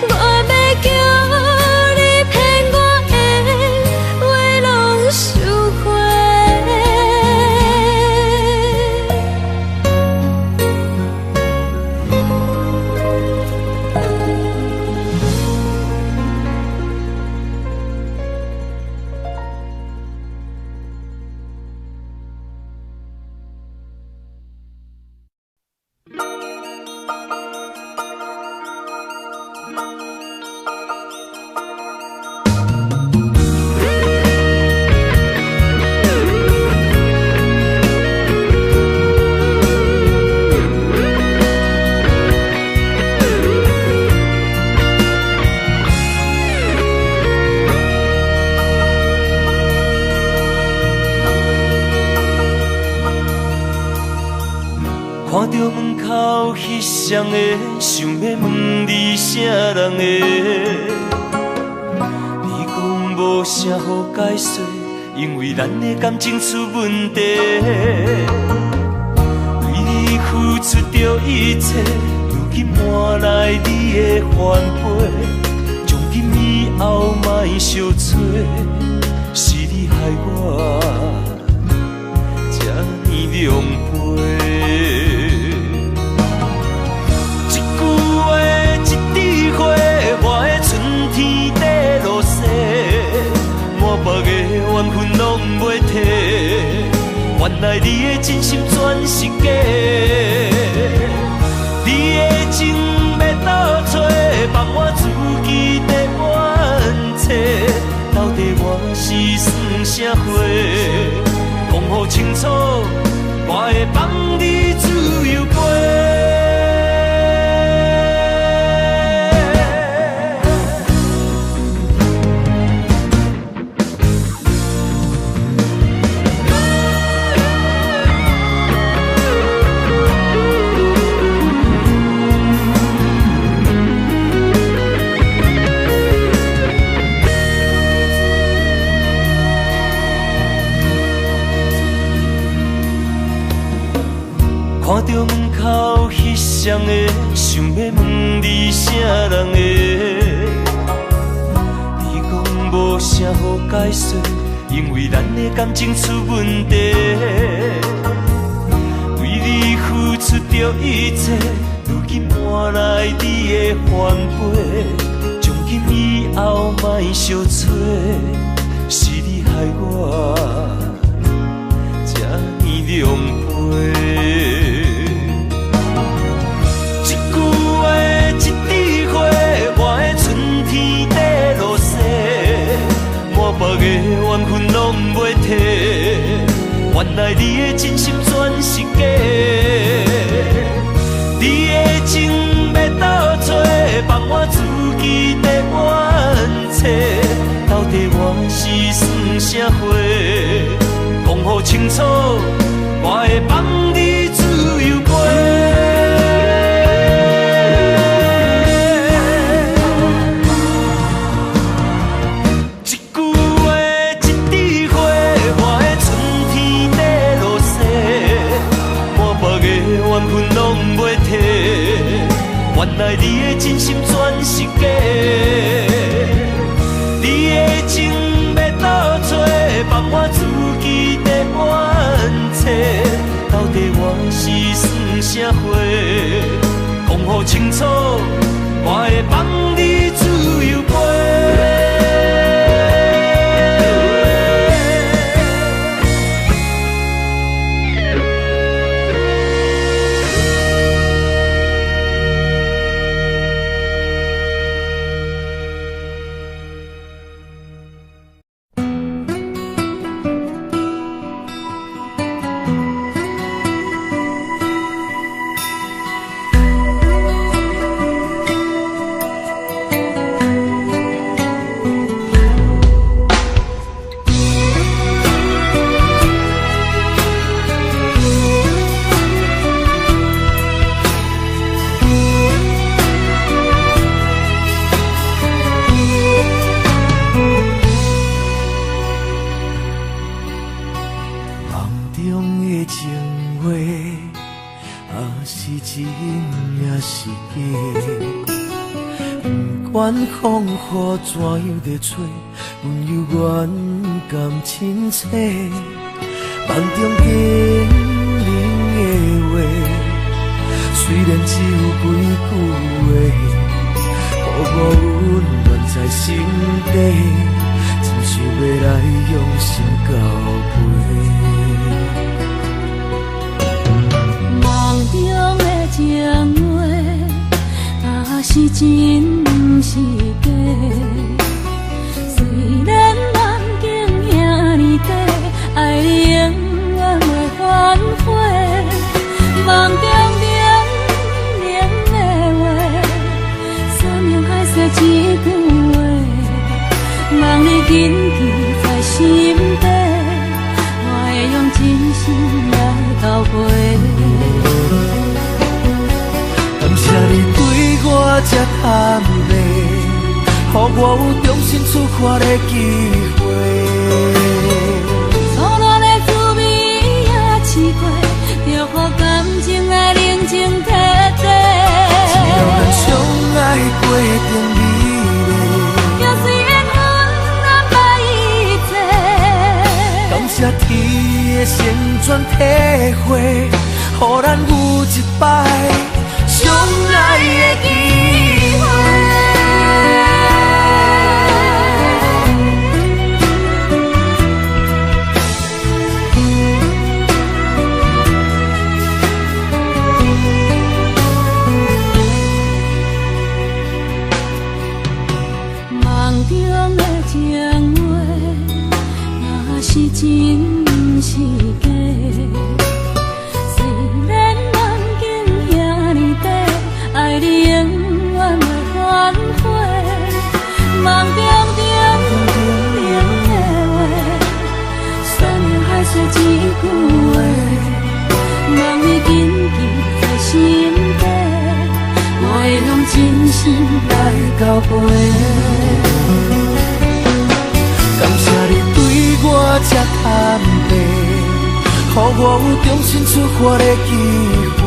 我欲叫你騙我的話攏收回。看著門口彼雙个，想欲問你啥人的？你講無啥好解說，因為咱的感情出問題。為你付出著一切，如今換來你的反背。從今以後莫相揣，是你害我這呢狼狽。一句話，一枝花，我的春天綴落雪，滿腹的怨恨攏袂提。原來你的真心全是假，你的情欲倒揣，放我自己在怨册。到底我是算啥货？講予清楚，我會放你自由飛。双个，想欲问你啥人的？你讲无啥好解释，因为咱的感情出问题。为你付出著一切，如今换来你的反背。从今以后莫相揣，是你害我这呢狼狈。一句话，一枝花，我的春天在落雪，满腹的怨恨拢袂提，原来你的真心全是假。你的情欲倒揣，放我自己在怨册，到底我是算啥货？讲予清楚，我会放你自由飞。一句话，一枝花，我的春天在落雪，满腹的怨恨拢袂提，原来你的真心全是假。你的情欲倒揣，放我自己在怨册，到底我是算啥货？讲予清楚，我会放你自由飞。风雨怎样在吹，阮犹原甘凊彩。梦中叮咛的话，虽然只有几句话，予我温暖在心底，真想欲来用心交陪。梦中的情话，若是真是假，虽然梦境遐呢短，爱你永远袂反悔。梦中叮咛的话，山盟海誓一句话，望你谨记在心底，我会用真心来交陪。感谢你对我这坦白，予我有重新出发的机会。初恋的滋味也试过，著予感情来冷静彻底。只要咱相爱过程美丽，就随缘分安排一切。感谢天的成全体会，予咱有一摆相爱的机会。梦中的情话，若是真是假，虽然梦境遐呢短，爱你永远袂反悔。梦中叮咛的话，山盟海誓一句话，望你谨记在心底，我会用真心来交陪。感谢你对我这坦白，予我有重新出发的机会。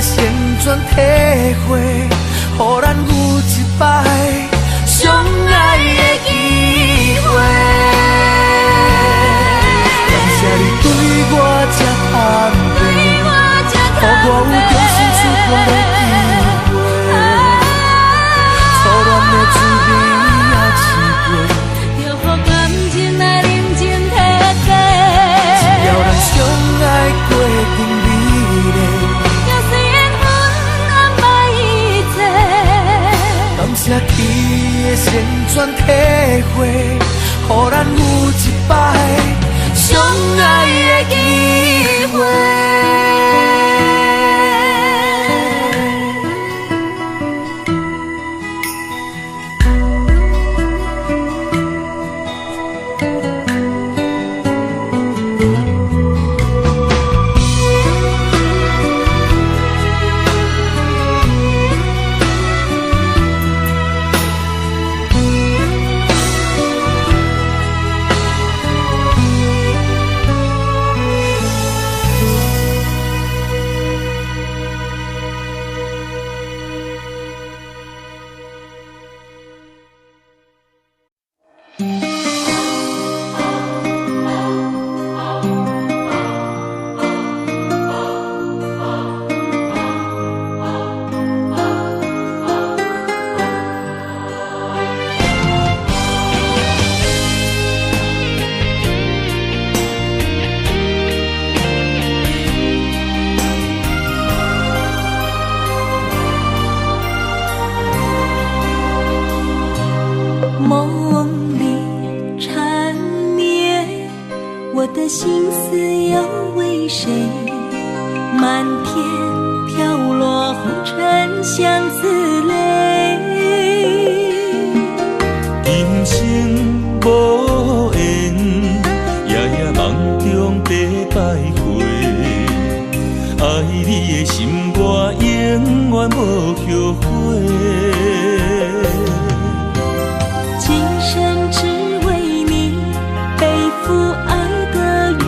的成全体会，予咱有一摆相爱的机会。感谢你对我这坦白，予我有重新出发的机会。初恋的滋味犹试过，祝福感情来认真彻底。只要咱相爱过程美丽，就随缘分安排一切。感谢天的成全体会，予咱有一摆相爱的机会。梦里缠绵，我的心思又为谁？漫天飘落红尘相思泪。今生无缘，夜夜梦中在徘徊。爱你的心，我永远无后悔。今生只为你背负爱的原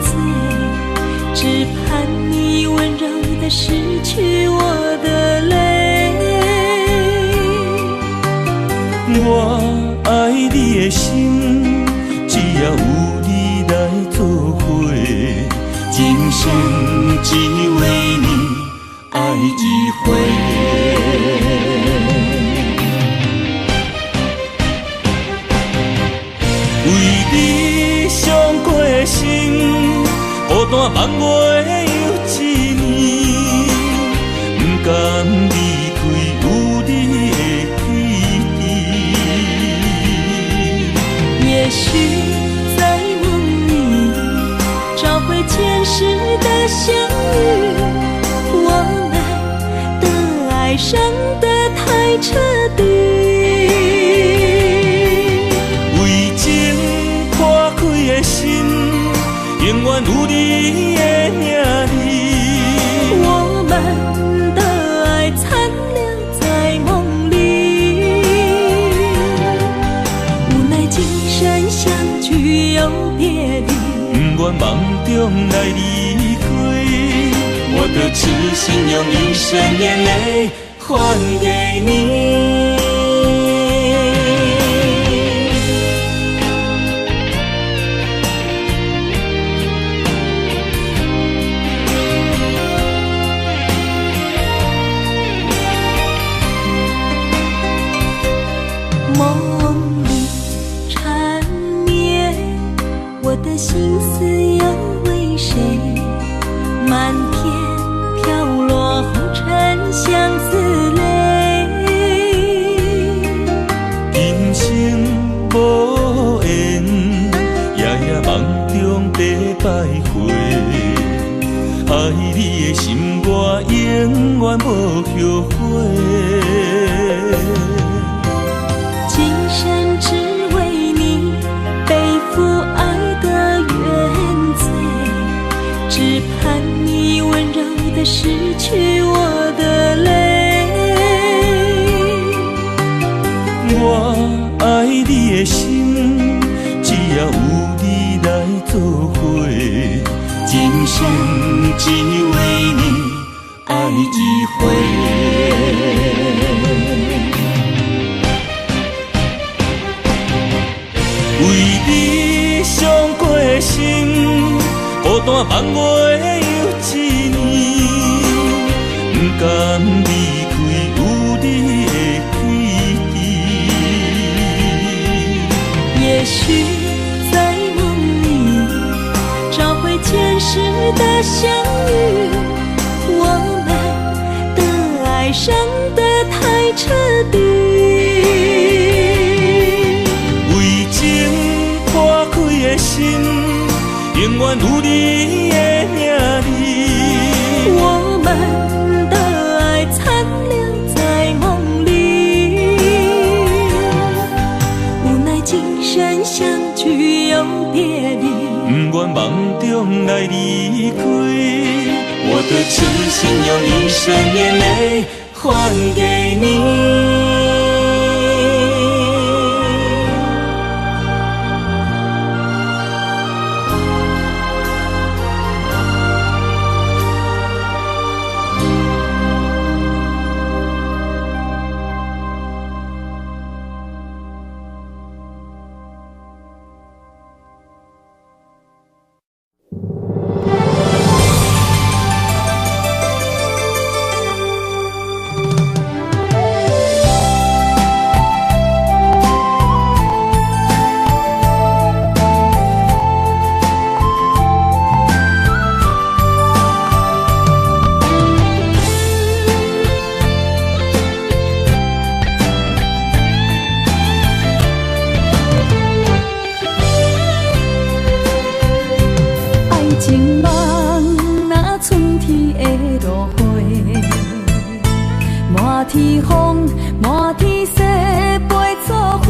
罪，只盼你温柔的拭去我的泪。我爱你的心，只要有你来作伙，今生只为你爱一回。为你伤过心，孤单梦袂又一暝，不甘离开有你的基地。也许在梦里找回前世的相遇，我们的爱伤得太彻底。为情破开的心，永远有你的名字。我们的爱残留在梦里，无奈今生相聚又别离。不愿梦中来离开，我的痴心用一生眼泪还给你。梦里缠绵，我的心思又为谁？漫天飘落红尘相思泪。今生无缘，夜夜梦中在徘徊。爱你的心，我永远无后悔。今生只为你背负爱的原罪，只盼你温柔的拭去我的泪。我爱你的心，只要有你来作伙，今生只为你爱月又一年，不甘离開有你的記憶。也許在夢裡找回前世的相遇，我們的愛傷得太徹底。為情破開的心，永遠有你的影子。我們的愛殘留在夢裡，無奈今生相聚又別離。不願夢中來離開，我的痴心用一生眼淚還給你。愛情夢若春天的露花，滿天風，滿天雪，飛做伙，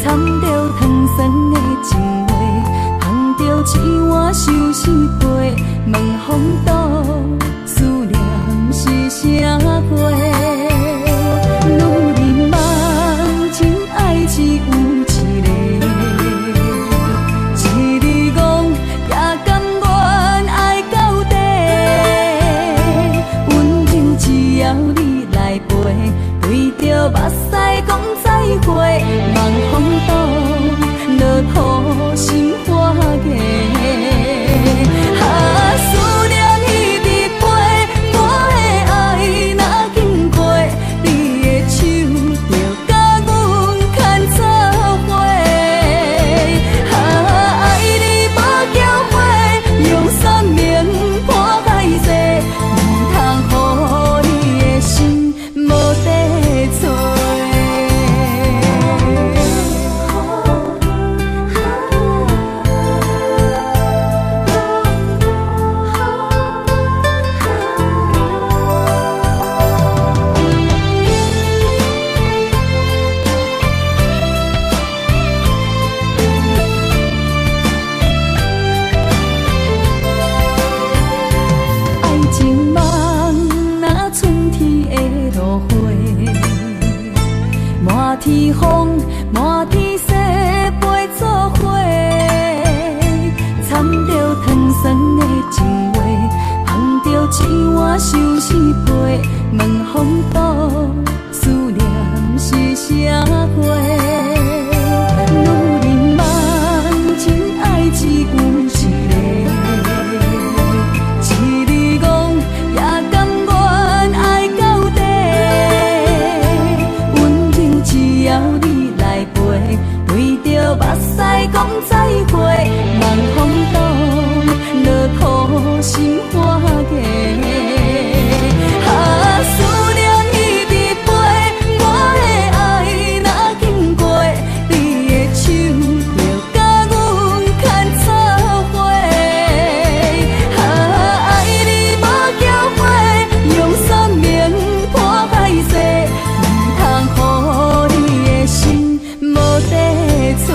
掺著糖酸的情話，捧著一碗相思杯，問風度思念是啥花？女人夢情愛只有一个。一日戇也甘願愛到底，溫柔只要你來陪，對著目屎講再會，望風度落土心花芽。啊，思念一直飛，我的愛若經過，你的手就共阮牽做伙。啊，愛你無後悔，用生命破海誓，毋通予你的心無地揣。愛情夢若春天的露花，滿天風，滿天雪，飛做伙，掺著糖酸的情話，捧著一碗相思杯，問風度思念是啥花？女人夢情愛只有一個。一日戇也甘願愛到底，溫柔只要你來陪，對著目屎講再會，望風度落土心花芽。啊，思念一直飛，我的愛若經過，你的手就共阮牽做伙。啊，愛你無後悔，用生命破海誓，毋通予你的心無地揣。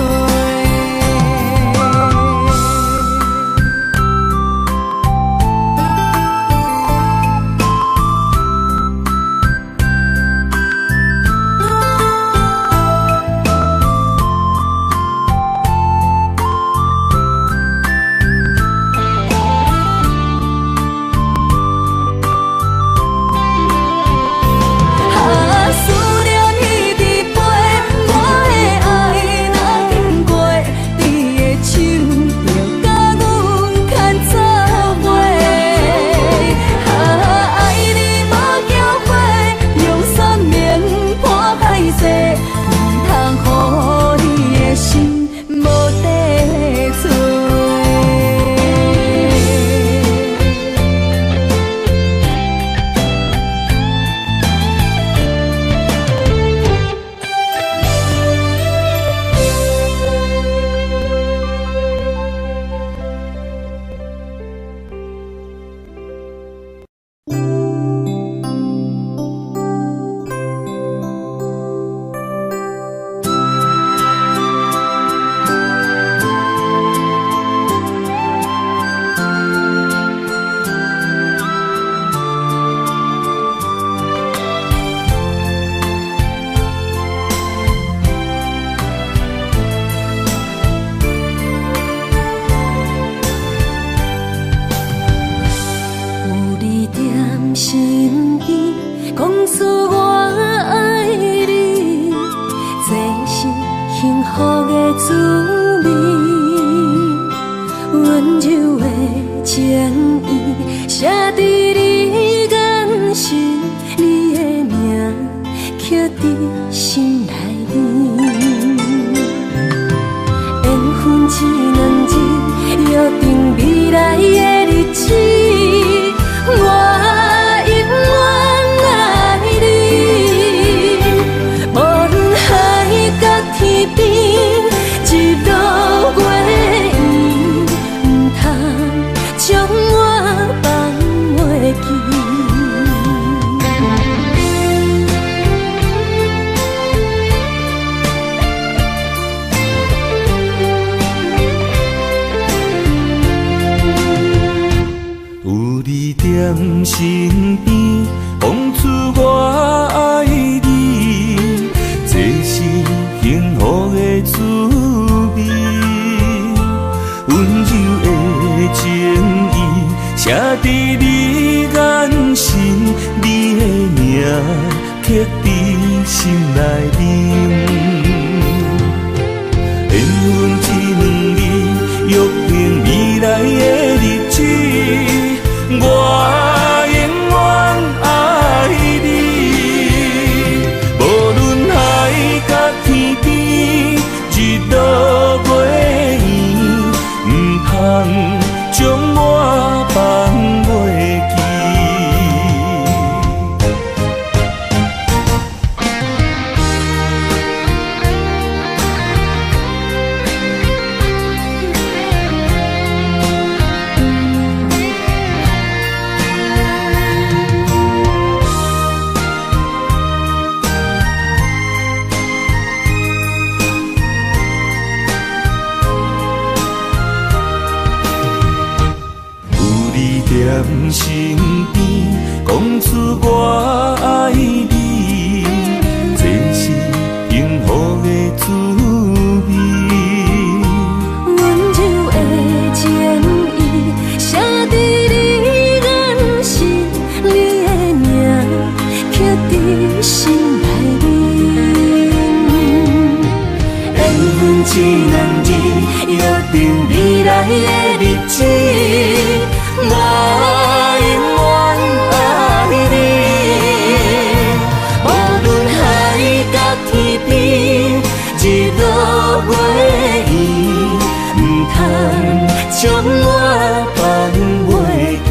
你踮身邊，講出我愛你，這是幸福的滋味。溫柔的情意，寫佇你眼神，你的名刻佇心內面。緣分這兩字，約定未來的日子，我永遠愛你。無論海角天邊，日落月圓，毋通將我放袂記。有你踮身邊，講出我愛你，這是幸福的滋味。溫柔的情意，寫佇你眼神，你的名刻佇心內面。緣分這兩字，約定未來的日子，我永遠愛你。無論海角天邊，日落月圓，毋通將我放袂記。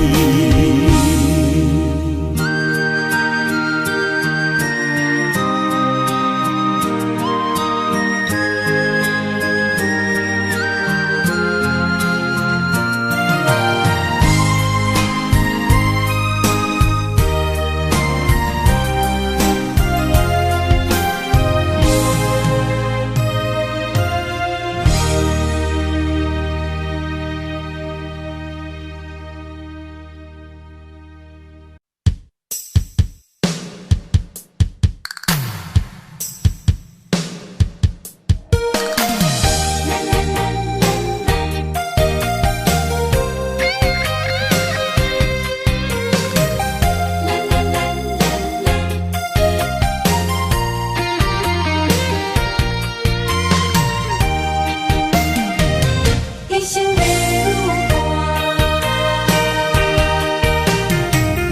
一生的旅伴。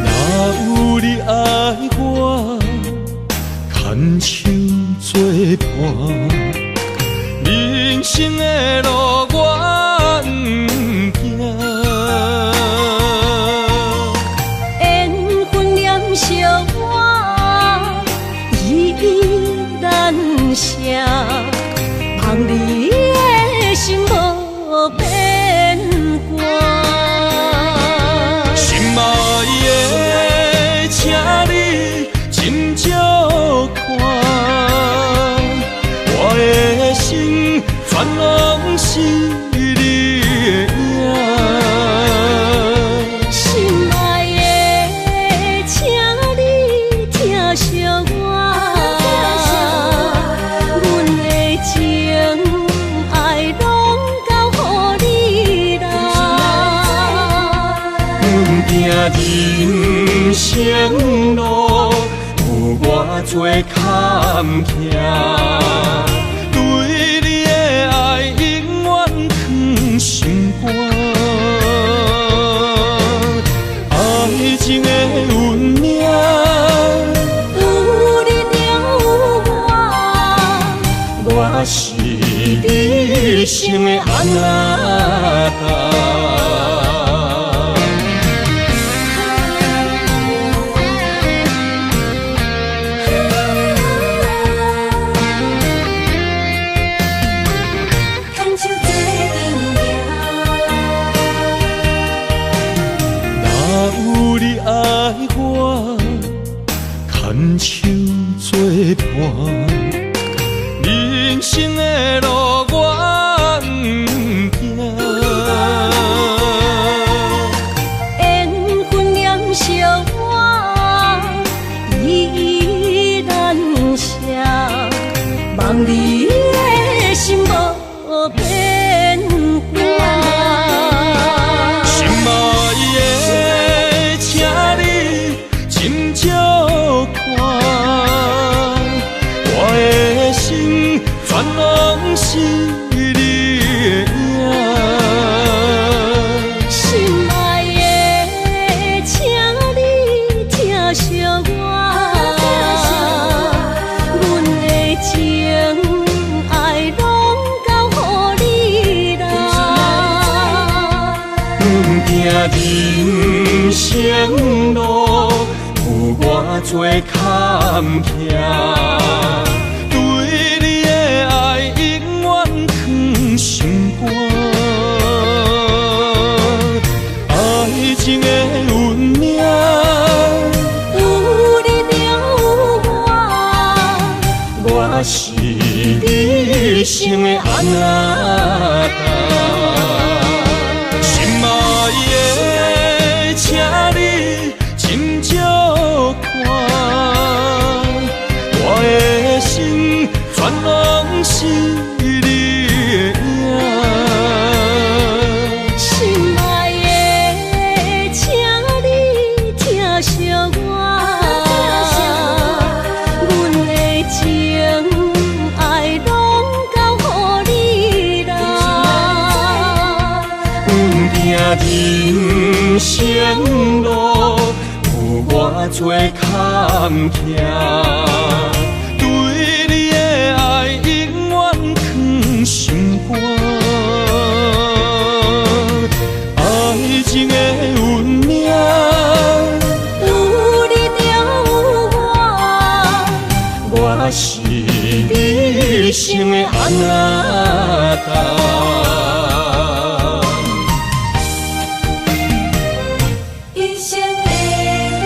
若有你愛我，牽手作伴，人生的路我毋驚。緣分黏惜我，依依難捨，望你的心無變卦。心愛的，請你斟酌看，我的心全攏是你的影。心愛的，請你疼惜我，阮的情愛攏交予你啦。阮行人生路，有偌济坎坷，對你的愛永遠藏心肝。愛情的運命，有你就有我，我是你一生的阿那達。牽手做陣行。若有你愛我，牽手做伴，人生的路我毋驚。緣分是你的影。心愛的，請你疼惜我，阮的情愛攏交予你啦。阮行人生路，有偌濟坎坷，對你的愛永遠囥心肝。愛情的運命，有你就有我，我是你一生的阿那達。心愛的，請你斟酌看，我的心全攏是你的影。心愛的，請你疼惜我，阮的情愛攏交予你啦。阮行人生路，有偌濟坎坷，對你的愛永遠囥心肝。愛情的運命，有你就有我，我是你一生的阿那達。一生的女伴。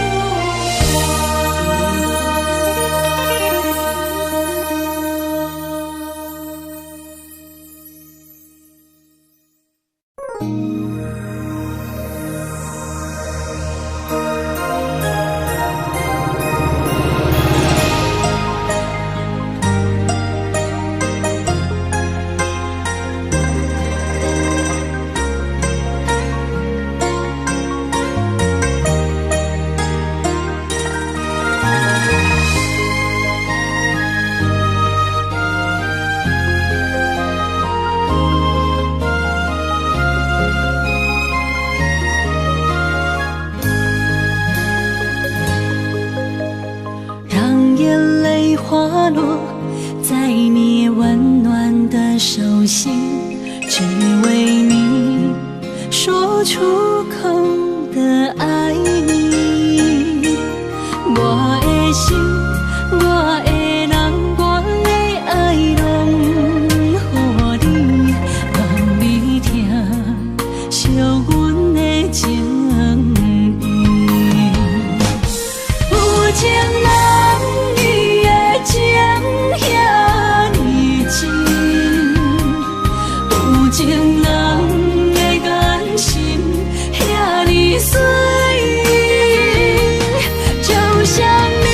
讓眼淚滑落在你溫暖的手心，只為你說出口的愛你。我的心，我的人，我的愛攏予你，望你疼惜阮的情意。有情人伊的情遐呢真，有情人的眼神遐呢媠，就像你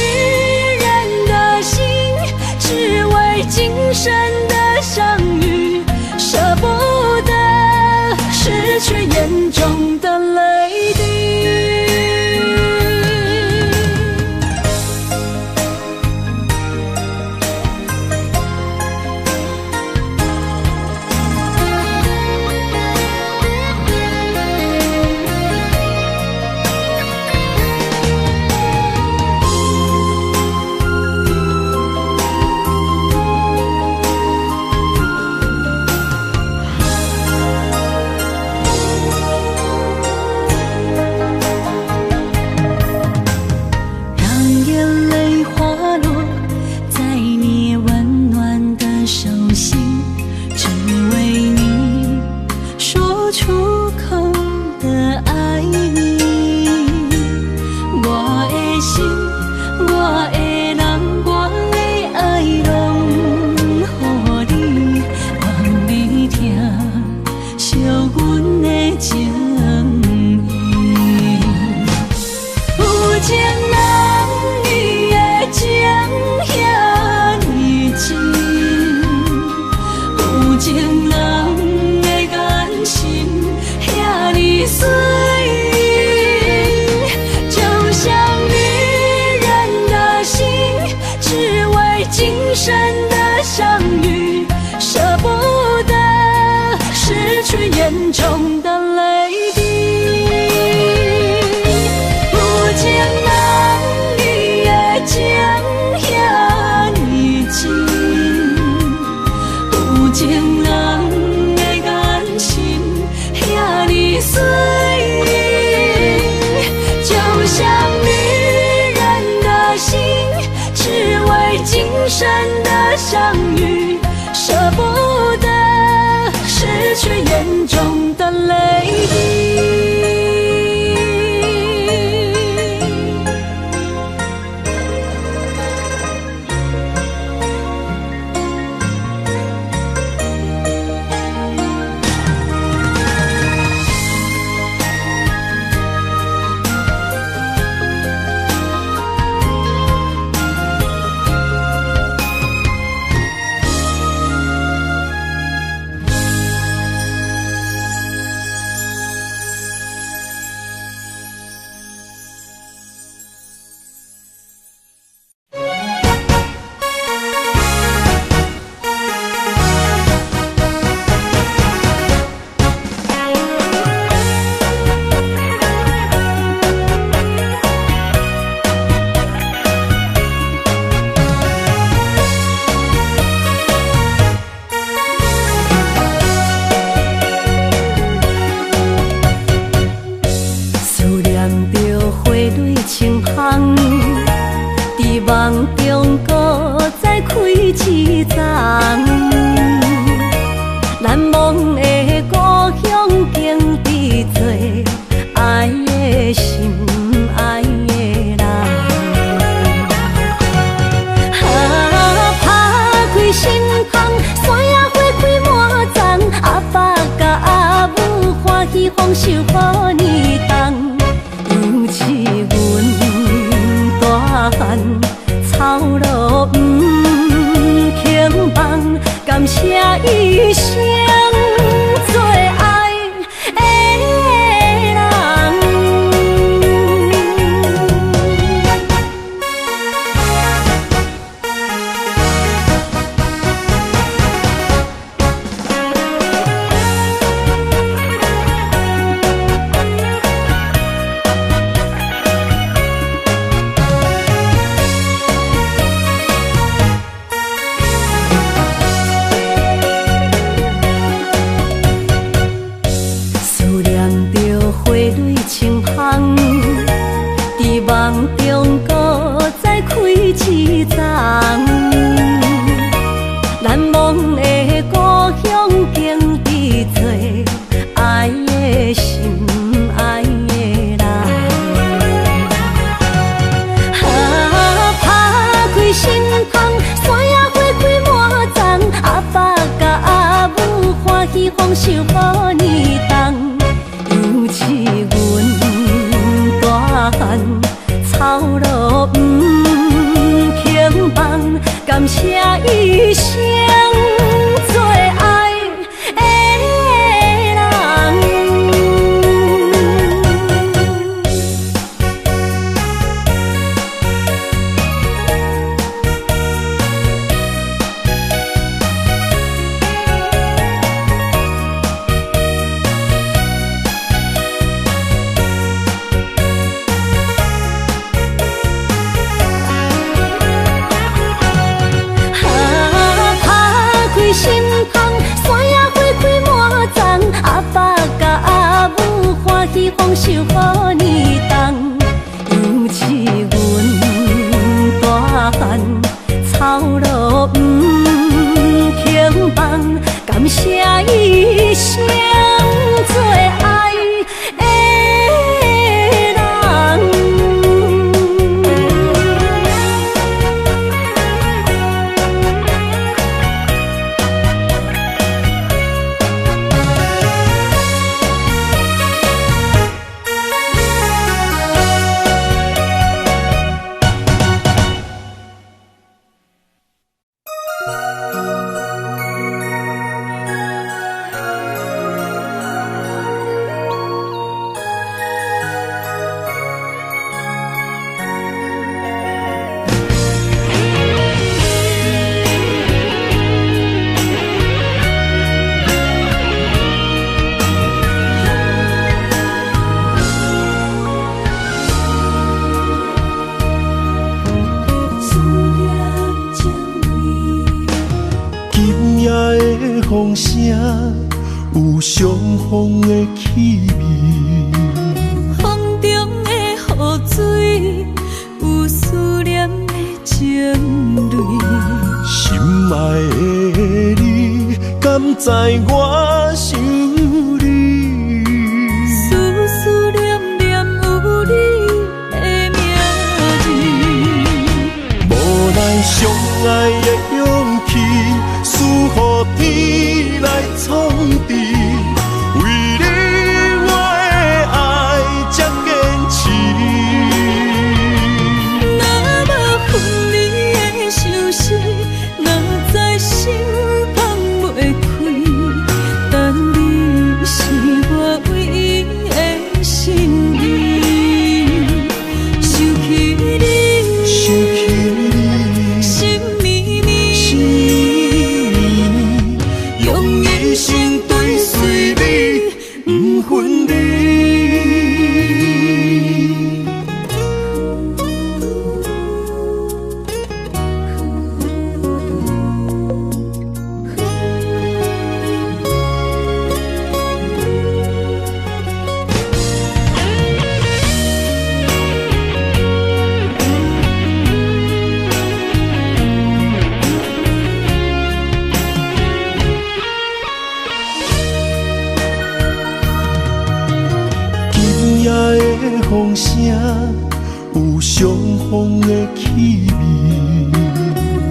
相遇，捨不得失去眼中的淚滴。思念著花蕊清芳，佇夢中閣再開一叢。難忘的故鄉景致多，愛的心，愛的人。啊，拍開心窗，山野花開滿叢，阿爸佮阿母歡喜豐收予年冬。猶似阮大漢，操勞毋肯放，感謝一生最愛的人。思念著花蕊清芳，佇夢中閣再開一叢。難忘的故鄉景致多，愛的心，愛的人。啊，拍開心窗，山野花開滿叢，阿爸佮阿母歡喜豐收予年冬。猶似阮大漢，操勞毋肯放，感謝一生最愛的人。啊，拍開心窗，山野花開滿叢，阿爸佮阿母歡喜豐收予年冬。猶似阮大漢，操勞毋肯放，感謝一生最愛的人。思念情侶。今夜的風聲有傷風的氣味，風中的雨水有思念的情淚，心愛知我想你？思思念念有你的名字。無奈相愛的勇氣，輸予天來創治。為你我的愛才堅持。若無分離的相思，哪知心放袂開。但你是我唯一的心意。想起你，想起你，心绵绵，心绵绵，用一生追隨你，毋分離。今夜的風聲有傷風的氣味，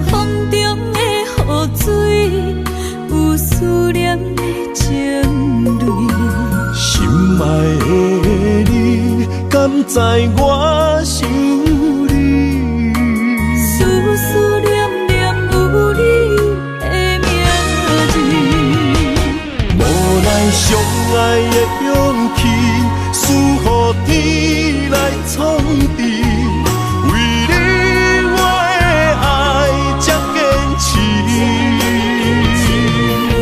風中的雨水有思念的情淚。心愛的你，敢知我想你？思思念念有你的名字。無奈相愛的勇氣，輸予天來創治。為你我的愛才堅持。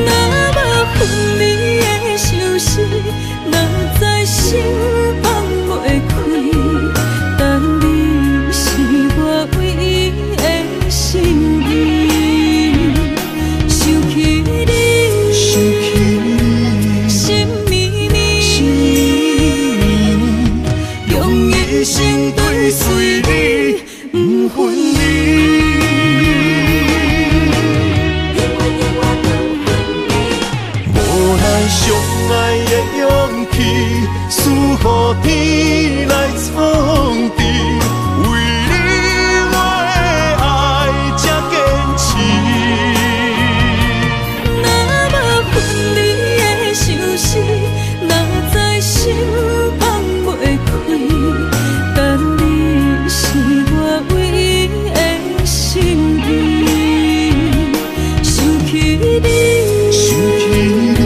若無分離的相思，哪知心放袂開。但你是我唯一的心意。想起你，想起你，心绵绵，心绵绵，用一生追隨你，毋分離。無奈相愛的勇氣，輸予天來創治。為你我的愛才堅持。若無分離的相思，哪知心放袂開。但你是我唯一的心意。想起你，想起你，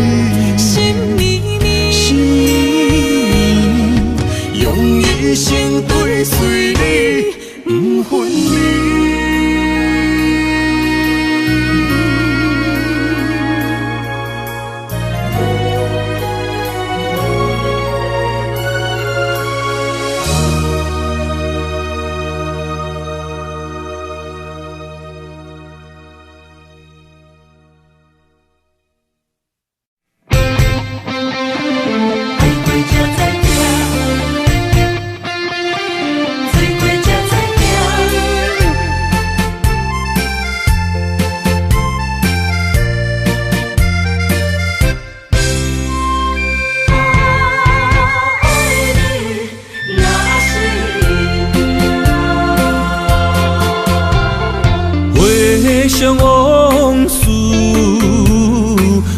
心绵绵，心绵绵，用一生追隨你，毋分離。愛過才知疼，醉過才知疼。愛你若是命。回想往事，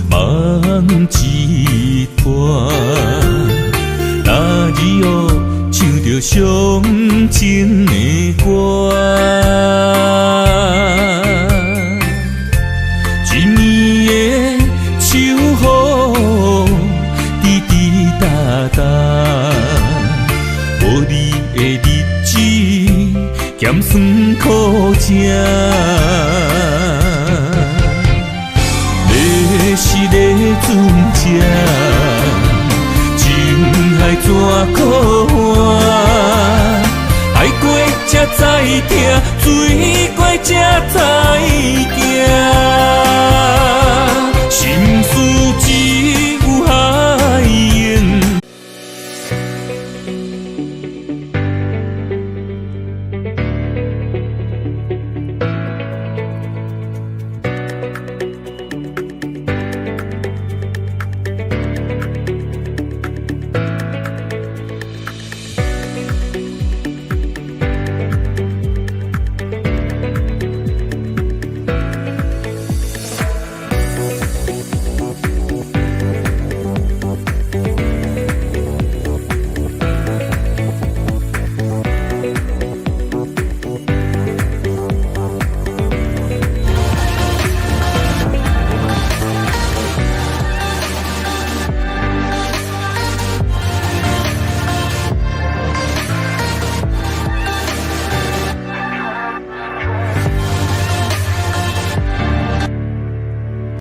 梦一团。那日哦，唱著伤情的歌，一暝的秋雨，滴滴答答，无你的日子，咸酸苦食。你是咧船只，情海怎苦换？